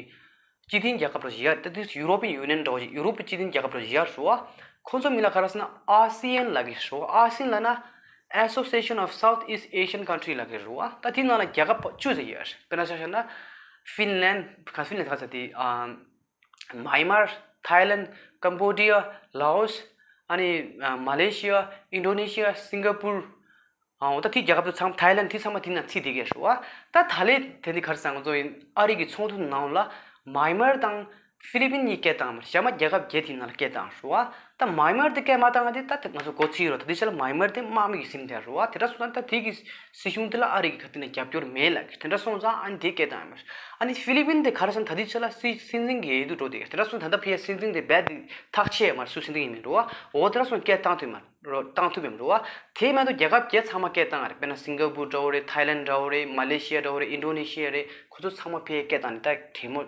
སྤྱི་མཐུན་རྒྱལ་ཁབ་ར་ཞིག་ཡ། ད་དེ་ཡུ་རོ་པིན་ཡུ་ནི་ཡན་འདྲ་བོ་ཞིག་ཡུ་རོ་པའི་སྤྱི་མཐུན་རྒྱལ་ཁབ་ར་ཞིག་ཡ་རེད་བ། ཁོང་ཚོ་མིང་ལ་ག་རེ་ཟེར་ན་ཨ་སི་ཡན་ལབ་ཀྱི་རེད་བ། ཨ་སི་ཡན་ལབ་ན་Association of South East Asian Country ལབ་ཀྱི་རེད་བ། ད་དེའི་ནང་ལ་རྒྱལ་ཁབ་བཅུ་ཙམ་ཡོད་རེད། དཔེར་ན་ཆ་བཞག་ན་ཧྥིན་ལན། ག་ཧྥིན་ལན་ག་ཟེར་དེ་ཨ། མཱ་ཡན་མར། ཐའི་ལན། ཀམ་བོ་ཌི་ཡ། ལའོ་སི། ཨ་ནི་ཨ་མ་ལེ་ཤི་ཡ། ཨིན་ཌོ་ནེ་ཤི་ཡ། སིང་ག་པུར། ཨ་འོ་ད་དེའི་རྒྱལ་ཁབ་ཚོ་ཚང་མ་ཐའི་ལན་དེ་ཚང་མ་དེའི་ནང་ཚུད་བསྡད་ཀྱི་རེད་བ། ད་ད་ལན་དེ་འདི་ག་རེ་ཟེར་ང་ཚོ་ཡིན་ཨ་རི་གི་ཚོགས་འདུ་ནང་ལ་མཱ་ཡན་མར་དང་ཧྥི་ལི་པིན་གཉིས་སྐད་བཏང་མ་རེད། གཞན་མ་རྒྱལ་ཁབ་བརྒྱད་དེའི་ནང་ལ་སྐད་བཏང་རེད་བ། ད་མཱ་ཡན་མར་དེ་སྐད་མ་བཏང་ང་དེ་ད་ང་ཚོ་གོ་ཚིག་རོ། ད་དེ་ཆ་ལ་མཱ་ཡན་མར་དེ་དམག་མི་གི་ཟིན་དེ་རེད་བ། དེ་འདྲ་སོང་ཙང་ད་དེ་གི་སྲིད་གཞུང་དེ་ལ་ཨ་རི་གི་ག་དེ་ནས་རྒྱབ་སྐྱོར་མེད་ལབ་ཀྱི་དེ་འདྲ་སོང་ཙང་ཨ་ནི་དེ་སྐད་བཏང་ཡོད་མ་རེད། ཨ་ནི་ཧྥི་ལི་པིན་དེ་ག་རེ་ཟེར་ན་ད་དེ་ཆ་ལ་སྲིད་སྲིད་འཛིན་གྱི་འོས་བསྡུ་འགྲོ་དེ་དེ་འདྲ་སོང་ད་ལྟ་ཕི་ཡ་སྲིད་འཛིན་དེ་རྦད་དེ་ཐག་ཆད་ཡོད་མ་རེད། སུ་སྲིད་འཛིན་ཡིན་མིན་རེད་བ། འོ་དེ་འདྲ་སོང་སྐད་བཏང་ཐུབ་མ་རེད། བཏང་ཐུབ་ཡོད་མ་རེད་བ། དེ་མ་གཏོགས་རྒྱལ་ཁབ་བརྒྱད་ཚང་མ་སྐད་བཏང་ཡོད་རེད། དཔེར་ན་སིང་ག་པུར་འདྲ་བོ་རེད། ཐའི་ལན་འདྲ་བོ་རེད། མ་ལེ་ཤི་ཡ་འདྲ་བོ་རེད། ཨིན་ཌོ་ནེ་ཤི་ཡ་རེད། ཁོ་ཚོ་ཚང་མ་ཕི་ཡ་སྐད་བཏང་ནས་ད་གྲོས་མོལ།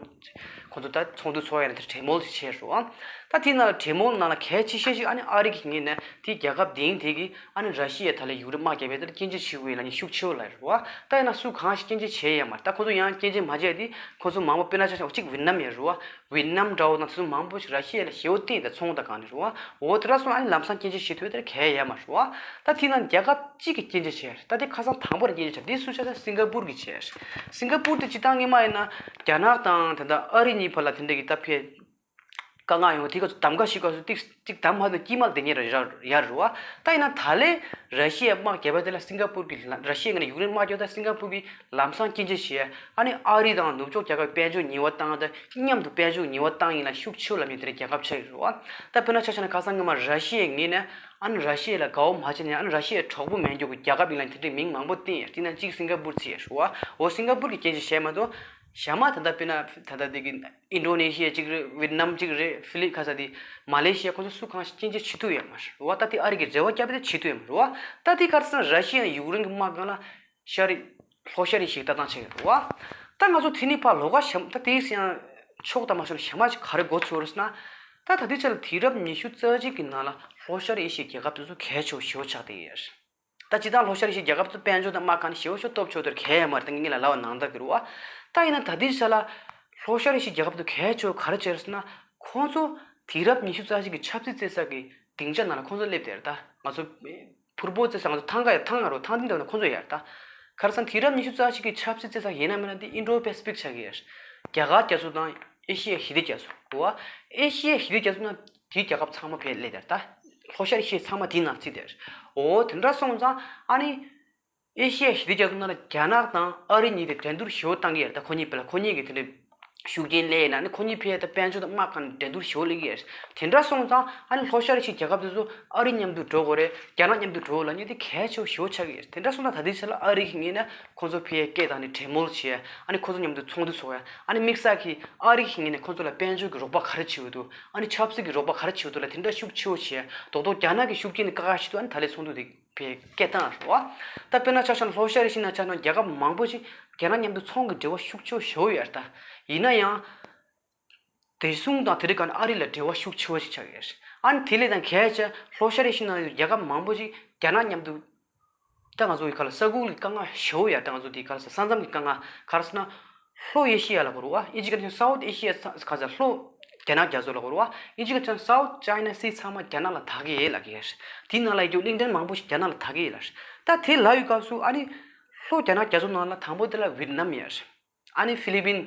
ཁོ་ཚོ་ད་ཚོགས་འདུ་ཚོགས་ཡ་ནས་ད་གྲོས་མོལ་དེ་བྱས་རེད་བ། ད་དེ་ནང་ལ་གྲོས་མོལ་ནང་ལ་གལ་ཆེ་ཤོས་ཤིག་ཨ་ནི་ཨ་རི་གི་ངོས་ནས་དེ་རྒྱལ་ཁབ་དེང་དེ་གི་ཨ་ནི་ར་ཤི་ཡས་ད་ལན་ཡུཀ་རེན་དམག་རྒྱབ་པའི་ཐད་ལ་སྐྱོན་བརྗོད་བྱེད་དགོས་ལབ་མཁན་ཤུགས་ཆེ་བོ་ལབ་རེད་བ། ད་ཡིན་ན་སུ་གང་ཞིག་སྐྱོན་བརྗོད་བྱས་ཡོད་མ་རེད། ད་ཁོ་ཚོ་ཡང་སྐྱོན་བརྗོད་མ་བྱས་ཏེ་ཁོ་ཚོ་མང་པོ་དཔེར་ན་ཆ་བཞག་གཅིག་ཝེད་ནམ་ཡོད་རེད་བ། ཝེད་ནམ་འདྲ་བོ་དང་དེ་ཚོ་མང་པོ་ཞིག་ར་ཤི་ཡ་ལ་ཞེ་པོ་བརྟེན་ཏེ་ཚོང་དང་གང་ནས་རེད་བ། འོ་དེ་འདྲ་སོང་ཨ་ནི་ལམ་སང་སྐྱོན་བརྗོད་བྱེད་ཐུབ་ཡ་དེ་གལ་ཡོད་མ་རེད་བ། ད་དེ་ནང་རྒྱལ་ཁབ་གཅིག་གིས་སྐྱོན་བརྗོད་བྱས་རེད། ད་དེ་ཁ་སང་དང་པོ་རེད་སྐྱོན་བརྗོད་བྱས་རེད། དེ་སུ་བྱས་ད་སིང་ག་པུར་གིས་བྱས་རེད། སིང་ག་པུར་དེ་སྤྱིར་བཏང་སྔོན་མ་ཡིན་ན་རྒྱ་ནག་དང་དེ་འདྲ་ཨ་རི་གཉིས་བར་ལ་དེ་འདྲ་གི་ད་ཕེ། དཀའ་ངལ་ཡོང་དུས་སྐབས་སུ་གདམ་ག་ཞིག་སྐབས་སུ་ཏིག་ཏིག་གདམ་མ་ཐུབ་དཀྱིལ་མ་ལ་བསྡད་མཁན་ར་ཡར་ཡར་རུ་བ། ད་ཡིན་ན་ད་ལན་ར་ཤི་ཡའི་དམག་རྒྱབ་པ་དེ་ལ་སིང་ག་པུར་གི་ལ་ར་ཤི་ཡའི་ངོས་ནས་ཡུཀ་རེན་དམག་རྒྱབ་ད་སིང་ག་པུར་གི་ལམ་སང་སྐྱོན་བརྗོད་བྱས། ཨ་ནི་ཨ་རི་དང་ནུབ་ཕྱོགས་རྒྱལ་ཁབ་དཔལ་འབྱོར་ཉེས་པ་བཏང་ད་མཉམ་དུ་དཔལ་འབྱོར་ཉེས་པ་བཏང་ཡིན་ལ་ཤུགས་ཆེ་བོ་ལབ་མཁན་དེ་འདྲའི་རྒྱལ་ཁབ་ཆགས་ཡོད་རུ་བ། ད་དཔེར་ན་ཆ་བཞག་ན་ཁ་སང་སྔོན་མ་ར་ཤི་ཡའི་ངོས་ནས་ཨ་ནི་ར་ཤི་ཡ་ལ་དགའ་བོ་མ་བྱས་ནས་ཨ་ནི་ར་ཤི་ཡའི་གྲོགས་པོ་མེད་མཁན་གྱི་རྒྱལ་ཁབ་ཡིན་ལ་དེ་འདྲའི་མིང་མང་པོ་བཏོན་ཡོད། དེ་ནང་གཅིག་སིང་ག་པུར་ཚུད་ཡོད་རུ་བ། འོ་སིང་ག་པུར་གི་སྐྱོན་བརྗོད་བྱས་མ་གཏོགས་གཞན་མ་ད་ལྟ་དཔེར་ན་ད་ལྟ་དེ་གི་ཨིན་ཌོ་ནེ་ཤི་ཡ་གཅིག་རེད། ཝེད་ནམ་གཅིག་རེད། ཧྥི་ལི་ཁ་ས་དེ་མ་ལེ་ཤི་ཡ་ཁོ་ཚོ་སུ་གང་ཞིག་སྐྱོན་བརྗོད་བྱེད་ཐུབ་ཡོད་མ་རེད་བ། ད་དེ་ཨ་རི་གི་རེ་བ་བརྒྱབ་པ་དེ་བྱེད་ཐུབ་ཡོད་མ་རེད་བ། ད་དེ་ག་རེ་ཟེར་ན་ར་ཤི་ཡ་ཡུཀ་རེན་གྱི་དམག་སྒང་ལ་ཤར་རི་ལྷོ་ཤར་རི་ཞིག་ལྟ་སྟངས་བྱེད་ཡོད་རེད་བ། ད་ང་ཚོ་དེ་ནི་ཕར་ལོགས་ཀ་ཞེ་ད་དེའི་སང་ཕྱོགས་དང་མ་ཕྱོགས་ཞེ་མ་ཅིག་ག་རེ་འགོ་ཚུགས་རེད་ཟེར་ན། ད་ད་ལྟའི་ཆ་ལ་དུས་རབས་ཉི་ཤུ་རྩ་གཅིག་གི་ནང་ལ་ལྷོ་ཤར་ཨེ་ཤི་ཡའི་རྒྱལ་ཁབ་དེ་ཚོ་གལ་ཆེ་བོ་ཞེ་པོ་ཆགས་བསྡད་ཡོད་རེད། ད་སྤྱིར་བཏང་ལྷོ་ཤར་ཨེ་ཤི་ཡའི་རྒྱལ་ཁབ་ཚོ་དཔལ་འབྱོར་དང་དམག་གང་ནས་ཞེ་པོ་ཤོག་སྟོབས་ཆེ་བོ་དེར་གལ་ཡོད་མ་རེད། ད་ངས་ལ་ལབ་པ་ནང་ལྟར་གྱི་རེད་བ། ད་ཡིན་ན་ད་ལྟའི་ཆ་ལ་ལྷོ་ཤར་ཨེ་ཤི་ཡའི་རྒྱལ་ཁབ་དེ་གལ་ཆེ་བོ་ག་རེ་བྱས་རེད་ཟེར་ན། ཁོང་ཚོ་དུས་རབས་ཉི་ཤུ་རྩ་གཅིག་གི་ཆབ་སྲིད་བརྩི་ས་གི་སྡིངས་ཆ་ནང་ལ་ཁོང་ཚོ་སླེབས་བསྡད་རེད། ད་ང་ཚོ་ཕུར་བུ་བརྩི་ས་ང་ཚོ་ཐང་ག་ཡ་ཐང་ང་རོ་ཐང་སྟེང་དུ་ན་ཁོང་ཚོ་ཡར་ད། ག་རེ་ཟེར་ན་དུས་རབས་ཉི་ཤུ་རྩ་གཅིག་གི་ཆབ་སྲིད་བརྩི་ས་ཡིན་ན་མིན་ན་དེ་ཨིན་ཌོ་པེ་སི་ཕིག་ཆགས་ཀྱི་ཡོད། རྒྱ་གར་རྒྱ་མཚོ་དང་ཨེ་ཤི་ཡ་ཞི་བདེ་རྒྱ་མཚོ་འོ། ཨེ་ཤི་ཡ་ཞི་བདེ་རྒྱ་མཚོ་ན་དེའི་རྒྱལ་ཁབ་ཚང་མ་ཕེབས་སླེབས་དེར་ད། ལྷོ་ཤར་ཨེ་ཤི་ཡ་ཚང་མ་དེའི་ནང་བརྩིས་དེར། འོ་དེ་འདྲ་སོང་ཙང་ཨ་ནི། ཨེ་ཤི་ཡ་ཞི་བདེ་རྒྱ་མཚོ་ནང་ལ་རྒྱ་ནག་དང་ཨ་རི་གཉིས་དེ་འགྲན་བསྡུར་ཞེ་པོ་བཏང་གི་ཡོད་རེད། ད་ཁོ་གཉིས་བེད་ལ་ཁོ་གཉིས་ཀྱི་དེ་འདྲའི་ཤུགས་རྐྱེན་སླེབས་ཡིན་ན་ནི་ཁོ་གཉིས་ཕེབས་ད་དཔལ་འབྱོར་དང་དམག་གང་འགྲན་བསྡུར་ཞེ་པོ་སླེབས་ཀྱི་ཡོད་རེད། དེ་འདྲ་སོང་ཙང་ཨ་ནི་ལྷོ་ཤར་ཨེ་ཤི་ཡའི་རྒྱལ་ཁབ་དེ་ཚོ་ཨ་རི་མཉམ་དུ་འགྲོ་དགོས་རེད། རྒྱ་ནག་མཉམ་དུ་འགྲོ་དགོས་ལབ་མཁན་དེ་གལ་ཆེ་བོ་ཞེ་པོ་ཆགས་ཀྱི་ཡོད་རེད། དེ་འདྲ་སོང་ཙང་ད་ལྟའི་ཆ་ལ་ཨ་རི་གི་ངོས་ནས་ཁོ་ཚོ་ཕེབས་སྐད་བཏང་ནས་གྲོས་མོལ་བྱས། ཨ་ནི་ཁོ་ཚོ་མཉམ་དུ་ཚོགས་འདུ་ཚོགས་ཡ། ཨ་ནི་དམིགས་བསལ་གྱིས་ཨ་རི་གི་ངོས་ནས་ཁོ་ཚོ་ལ་དཔལ་འབྱོར་གྱི་རོགས་པ་ག་རེ་བྱེད་འོས་འདུག་ཨ་ནི་ཆབ་སྲིད་ཀྱི་རོགས་པ་ག་རེ་བྱེད་འོས་འདུག་ལ་དེ་འདྲ་ཤུགས་ཆེ་བོ་བྱས། རྡོག་རྡོག་རྒྱ་ནག་གི་ཤུགས་རྐྱེན་ནི་དཀའ་ཁག་ཆེ་འདུག་ཨ་ནི་ད་ལས་ཚོགས་འདུ་དེ་ཕེབས་སྐད་བཏང་རེད་བ། ད་དཔེར་ན་ཆ་བཞག་ན་ལྷོ་ཤར་ཨེ་ཤི་ཡའི་ནང་ཆ་བཞག་ན་རྒྱལ་ཁབ་མང་པོ་ཞིག་རྒྱ་ནག་མཉམ་དུ་ཚོང་གི་འབྲེལ་བ་ཤུགས་ཆེ་བོ་ཞེ་པོ་ཡོད་རེད། ད་ཡིན་ན་ཡང་། བདེ་སྲུང་དང་དེ་རིགས་ཀ་ནི་ཨ་རི་ལ་འབྲེལ་བ་ཤུགས་ཆེ་བོ་ཞིག་ཆགས་ཡོད་རེད། ཨ་ནི་དེ་ལས་དང་གལ་ཆེ་ལྷོ་ཤར་ཨེ་ཤི་ཡའི་ནང་ཡོད་རྒྱལ་ཁབ་མང་པོ་ཞིག་རྒྱ་ནག་མཉམ་དུ། ད་ང་ཚོ་གི་ག་ལ་ས་ཁུལ་གྱི་དཀའ་ངལ་ཞེ་པོ་ཡོད་རེད། ད་ང་ཚོ་དེ་ག་ལ་ས་ས་མཚམས་ཀྱི་དཀའ་ངལ་ག་རེ་ཟེར་ན། ལྷོ་ཨེ་ཤི་ཡ་ལ་གོ་རུ་བ་ཨི་ཇི་ག་ཅན་སའུ་ཐི་ཨེ་ཤི་ཡ་ས་ག་ཟེར་ལྷོ་རྒྱ་ནག་རྒྱ་མཚོ་ལ་གོ་རུ་བ་ཨི་ཇི་ག་ཅན་སའུ་ཐི་ཅའི་ན་སི་ཚང་མ་རྒྱ་ནག་ལ་བདག་གི་ཡོད་ལབ་ཀྱི་ཡོད་རེད། དེའི་ནང་ལ་ཡོད་རྒྱུ་གླིང་ཕྲན་མང་པོ་ཞིག་རྒྱ་ནག་ལ་བདག་གི་ཡོད་ལབ་རེད། ད་དེ་ལབ་ཡོད་སྐབས་སུ་ཨ་ནི་ལྷོ་རྒྱ་ནག་རྒྱ་མཚོ་ནང་ལ་དང་པོ་དེ་ལ་ཝི་ཏི་ནམ་ཡོད་རེད། ཨ་ནི་ཧྥི་ལི་པིན།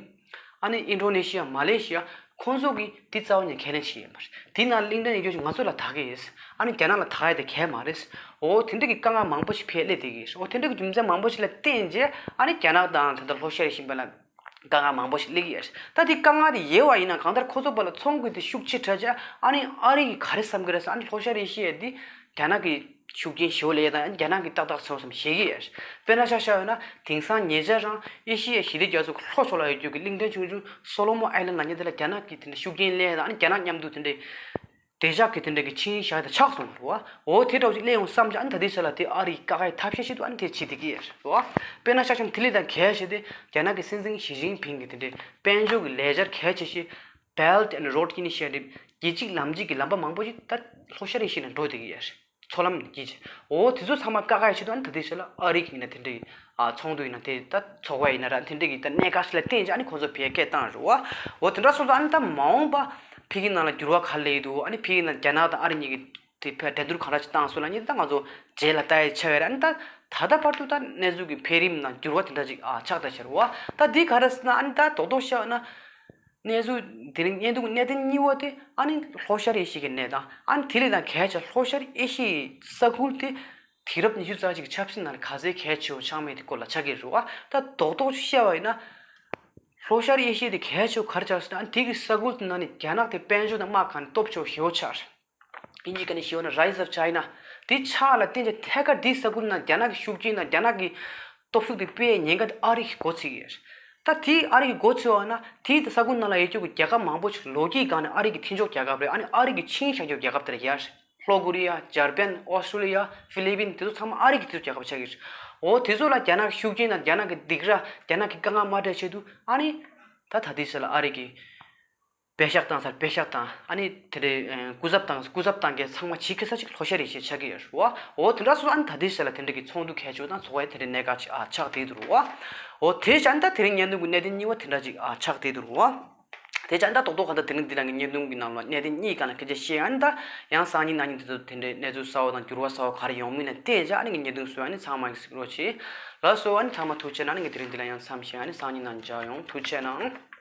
ཨ་ནི་ཨིན་ཌོ་ནེ་ཤི་ཡ། མ་ལེ་ཤི་ཡ། ཁོང་ཚོ་གིས་དེ་རྩ་བ་ནས་ཁས་ལེན་བྱེད་ཀྱི་ཡོད་མ་རེད། དེའི་ནང་གླིང་ཕྲན་ཡོད་རྒྱུ་ཞིག་ང་ཚོ་ལ་བདག་གི་ཡོད། ཨ་ནི་རྒྱ་ནག་ལ་བདག་ཡ་དེ་གལ་མ་རེད། འོ་དེ་འདྲ་གི་དཀའ་ངལ་མང་པོ་ཞིག་ཕེབས་སླེབས་བསྡད་ཀྱི་ཡོད། འོ་དེ་འདྲ་གི་རྒྱུ་མཚན་མང་པོ་ཞིག་ལ་བརྟེན་རྗེས་ཨ་ནི་རྒྱ་ནག་དང་ད་ལྟ་ལྷོ་ཤར་ཨེ་ཤི་ཡའི་བར་ལ་དཀའ་ངལ་མང་པོ་ཞིག་སླེབས་ཀྱི་ཡོད་རེད། ད་དེ་དཀའ་ངལ་དེ་ཡོད་པ་ཡིན་ན་གང་ལྟར་ཁོ་ཚོ་བར་ལ་ཚོང་གི་དེ་ཤུགས་ཆེ་དྲགས་རྗེས་ཨ་ནི་ཨ་རི་གིས་ག་རེ་བསམ་གྱི་རེད་ཟེར། ཨ་ནི་ལྷོ་ཤར་ཨེ་ཤི་ཡ་དེ་རྒྱ་ནག་གི་ཤུགས་རྐྱེན་ཞེ་པོ་སླེབས་ཡ་དང་རྒྱ་ནག་གིས་ཏག་ཏག་ཚོར་བསམ་ཤེས་ཀྱི་ཡོད། དཔེར་ན་ཆ་བཞག་ཡོད་ན་དེང་སང་ཉེ་ཆར་རང་ཨེ་ཤི་ཡའི་ཞི་བདེ་རྒྱ་མཚོ་གི་ལྷོ་ཕྱོགས་ལ་ཡོད་རྒྱུ་གི་གླིང་ཕྲན་ཆུང་ཆུང་སོ་ལོ་མོན་ཨའི་ལན་ལབ་མཁན་དེ་ལ་རྒྱ་ནག་གིས་དེ་འདྲ་ཤུགས་རྐྱེན་སླེབས་ཡ་དང་ཨ་ནི་རྒྱ་ནག་མཉམ་དུ་དེ་འདྲའི་བདེ་འཇགས་ཀྱི་དེ་འདྲ་གི་ཆིངས་ཡིག་བཞག་ཡ་དང་ཆགས་སོང་བ་རེད་བ། འོ་དེ་འདྲ་བོ་ཅིག་སླེབས་ཡོང་བསམ་བྱས་ཨ་ནི་ད་ལྟའི་ཆ་ལ་དེ་ཨ་རིའི་དཀའ་ཁག་ཐབས་ཤེས་ཤིག་ཏུ་ཨ་ནི་དེ་བྱེད་བསྡད་ཀྱི་ཡོད་རེད་བ། དཔེར་ན་ཆ་བཞག་ན་དེ་ལས་དང་གལ་ཆེ་དེ་རྒྱ་ནག་གི་སྲིད་འཛིན་ཞི་ཅིན་ཕིང་གི་དེ་འདྲའི་དཔལ་འབྱོར་གྱི་ལས་འཆར་གལ་ཆེ་ཤོས་Belt and Road Initiative། རྒྱལ་སྤྱིའི་ལམ་གཅིག་གི་ལམ་པ་མང་པོ་ཞིག་ད་ལྷོ་ཤར་ཨེ་ཤི་ཡ་ནས་འགྲོ་བསྡད་ཀྱི་ཡོད་རེད། མཚོ་ལམ་གྱིས། འོ་དེ་ཚོ་ཚང་མ་བཀག་ཡ་ཆེད་དུ་ཨ་ནི་ད་ལྟའི་ཆ་ལ་ཨ་རི་གི་ཡིན་ན་དེ་འདྲའི་ཨ་ཚོགས་འདུ་ཡིན་ན་དེ་ད་ཚོགས་པ་ཡིན་ན་ར་དེ་འདྲའི་གི་ད་གནད་འགག་ཞིག་ལ་བརྟེན་བྱས་ཨ་ནི་ཁོང་ཚོ་ཕར་སྐད་བཏང་རེད་བ། འོ་དེ་འདྲ་སོང་ཙང་ཨ་ནི་ད་མ་འོངས་པ་ཕ་གི་ནང་ལ་འགྱུར་བ་ག་རེ་སླེབས་འདུག་ཨ་ནི་ཕ་གི་ནང་རྒྱ་ནག་དང་ཨ་རི་གཉིས་ཀྱི་དེ་ཕར་འགྲན་བསྡུར་ག་འདྲ་ཞིག་བཏང་སོང་ལབ་མཁན་ད་ང་ཚོ་རྗེས་ལ་ལྟ་ཡ་ཆགས་ཡོད་རེད། ཨ་ནི་ད་ད་ལྟ་བར་དུ་ད་གནས་ཚུལ་གྱི་འཕེལ་རིམ་ནང་འགྱུར་བ་དེ་འདྲ་ཅིག་ཨ་ཆགས་བསྡད་ཤག་རེད་བ། ད་འདི་ག་རེ་ཟེར་ན་ཨ་ནི་ད་རྡོག་རྡོག་བཤད་ན། གནས་ཚུལ་དེ་རིང་བརྙན་ཐུང་གི་གནད་དོན་གཉིས་པ་དེ་ཨ་ནི་ལྷོ་ཤར་ཨེ་ཤི་ཡའི་གནས་སྟངས། ཨ་ནི་དེ་ལས་དང་གལ་ཆེ་ལྷོ་ཤར་ཨེ་ཤི་ཡའི་ས་ཁུལ་དེ་དུས་རབས་ཉི་ཤུ་རྩ་གཅིག་གི་ཆབ་སྲིད་ནང་ལ་ག་ཚད་གལ་ཆེ་བོ་ཆགས་མེད་དེ་སྐོར་ལ་ཆགས་ཀྱི་རེད་བ། ད་རྡོག་རྡོག་བཤད་པ་ཡིན་ན། ལྷོ་ཤར་ཨེ་ཤི་ཡ་དེ་གལ་ཆེ་བོ་ག་རེ་ཆགས་ཟེར་ན་ཨ་ནི་དེ་གི་ས་ཁུལ་དེ་ནང་ནས་རྒྱ་ནག་དེ་དཔལ་འབྱོར་དང་དམག་གང་ནས་སྟོབས་ཆེ་བོ་ཞེ་བོ་ཆགས། དབྱིན་ཇི་སྐད་ནས་ཞེ་བོ་ན་Rise of China། དེ་ཆགས་ལ་བརྟེན་ཅིང་ཐད་ཀར་དེའི་ས་ཁུལ་ནང་རྒྱ་ནག་གི་ཤུགས་རྐྱེན་དང་རྒྱ་ནག་གི་སྟོབས་ཤུགས་དེ་སྤེལ་ཉེན་ཁ་དེ་ཨ་རི་གིས་འགོ་ཚུགས་ཡོད། ད་དེ་ཨ་རི་གིས་འགོ་ཚུགས་པ་ན་དེའི་ས་ཁུལ་ནང་ལ་ཡོད་རྒྱུ་གི་རྒྱལ་ཁབ་མང་པོ་ཞིག་ལོ་རྒྱུས་སྒང་ནས་ཨ་རི་གི་མཐུན་ཕྱོགས་རྒྱལ་ཁབ་རེད། ཨ་ནི་ཨ་རི་གི་ཆིངས་བཞག་རྒྱུ་རྒྱལ་ཁབ་དེ་རེད་ཡ། ལྷོ་ཀོ་རི་ཡ། འཇར་པན། ཨོ་སི་ཀྲོ་ལི་ཡ། ཧྥི་ལི་པིན། དེ་ཚོ་ཚང་མ་ཨ་རི་གི་མཐུན་ཕྱོགས་རྒྱལ་ཁབ་ཆགས་ཀྱི་རེད། འོ་དེ་ཚོ་ལ་རྒྱ་ནག་གི་ཤུགས་རྐྱེན་དང་རྒྱ་ནག་གི་སྡིགས་ར་རྒྱ་ནག་གི་དཀའ་ངལ་མ་སྤྲད་ཆེད་དུ་ཨ་ནི་ད་ད་ལྟའི་ཆ་ལ་ཨ་རི་གིས་བེད་ཤག་བཏང་སར་བེད་ཤག་བཏང་། ཨ་ནི་དེ་འདྲའི་སྐུ་ཚབ་བཏང་སྐུ་ཚབ་བཏང་མཁན་ཚང་མ་ཇི་ག་ས་ཅིག་ལྷོ་ཤར་ཨེ་ཤི་ཡ་ཆགས་ཀྱི་ཡོད་རེད་བ། འོ་དེ་འདྲ་སོང་ཨ་ནི་ད་ལྟའི་ཆ་ལ་དེ་འདྲ་གི་ཚོགས་འདུ་གལ་ཆེ་བོ་དང་ཚོགས་པ་དེ་འདྲའི་གནད་འགག་ཅིག་ཨ་ཆགས་བསྡད་འདུག་རེད་བ། འོ་དེ་བྱས་ཨ་ནི་ད་དེ་རིང་བརྙན་ཐུང་གི་གནད་དོན་གཉིས་པ་དེ་འདྲ་ཅིག་ཨ་ཆགས་བསྡད་འདུག་རེད་བ། དེ་བྱས་ཨ་ནི་ད་རྡོག་རྡོག་ག་ད་དེ་རིང་འདི་ལ་ངས་བརྙན་ཐུང་གི་ནང་ལ་གནད་དོན་གཉིས་སྒང་ལ་སྐད་ཆ་བཤད། ཨ་ནི་ད་ཡང་སང་ཉིན་གནངས་ཉིན་དེ་ཚོ་དེ་འདྲའི་གནས་ཚུལ་གསར་བ་དང་འགྱུར་བ་གསར་བ་ག་རེ་ཡོང་མིན་ལ་བལྟས་བྱས་ཨ་ནི་ངས་བརྙན་ཐུང་བཟོས། ཨ་ནི་ཚང་མ་གིས་གཟིགས་རོགས་བྱེད། ལགས་སོ། ཨ་ནི་ཚང་མ་ཐུགས་རྗེ་གནང་། ཨ་ནི་ངས་དེ་རིང་འདི་ལ་ཡང་མཚམས་བཞག་ཨ་ནི་སང་ཉིན་ནང་མཇལ་ཡོང་། ཐུགས་རྗེ་གནང་།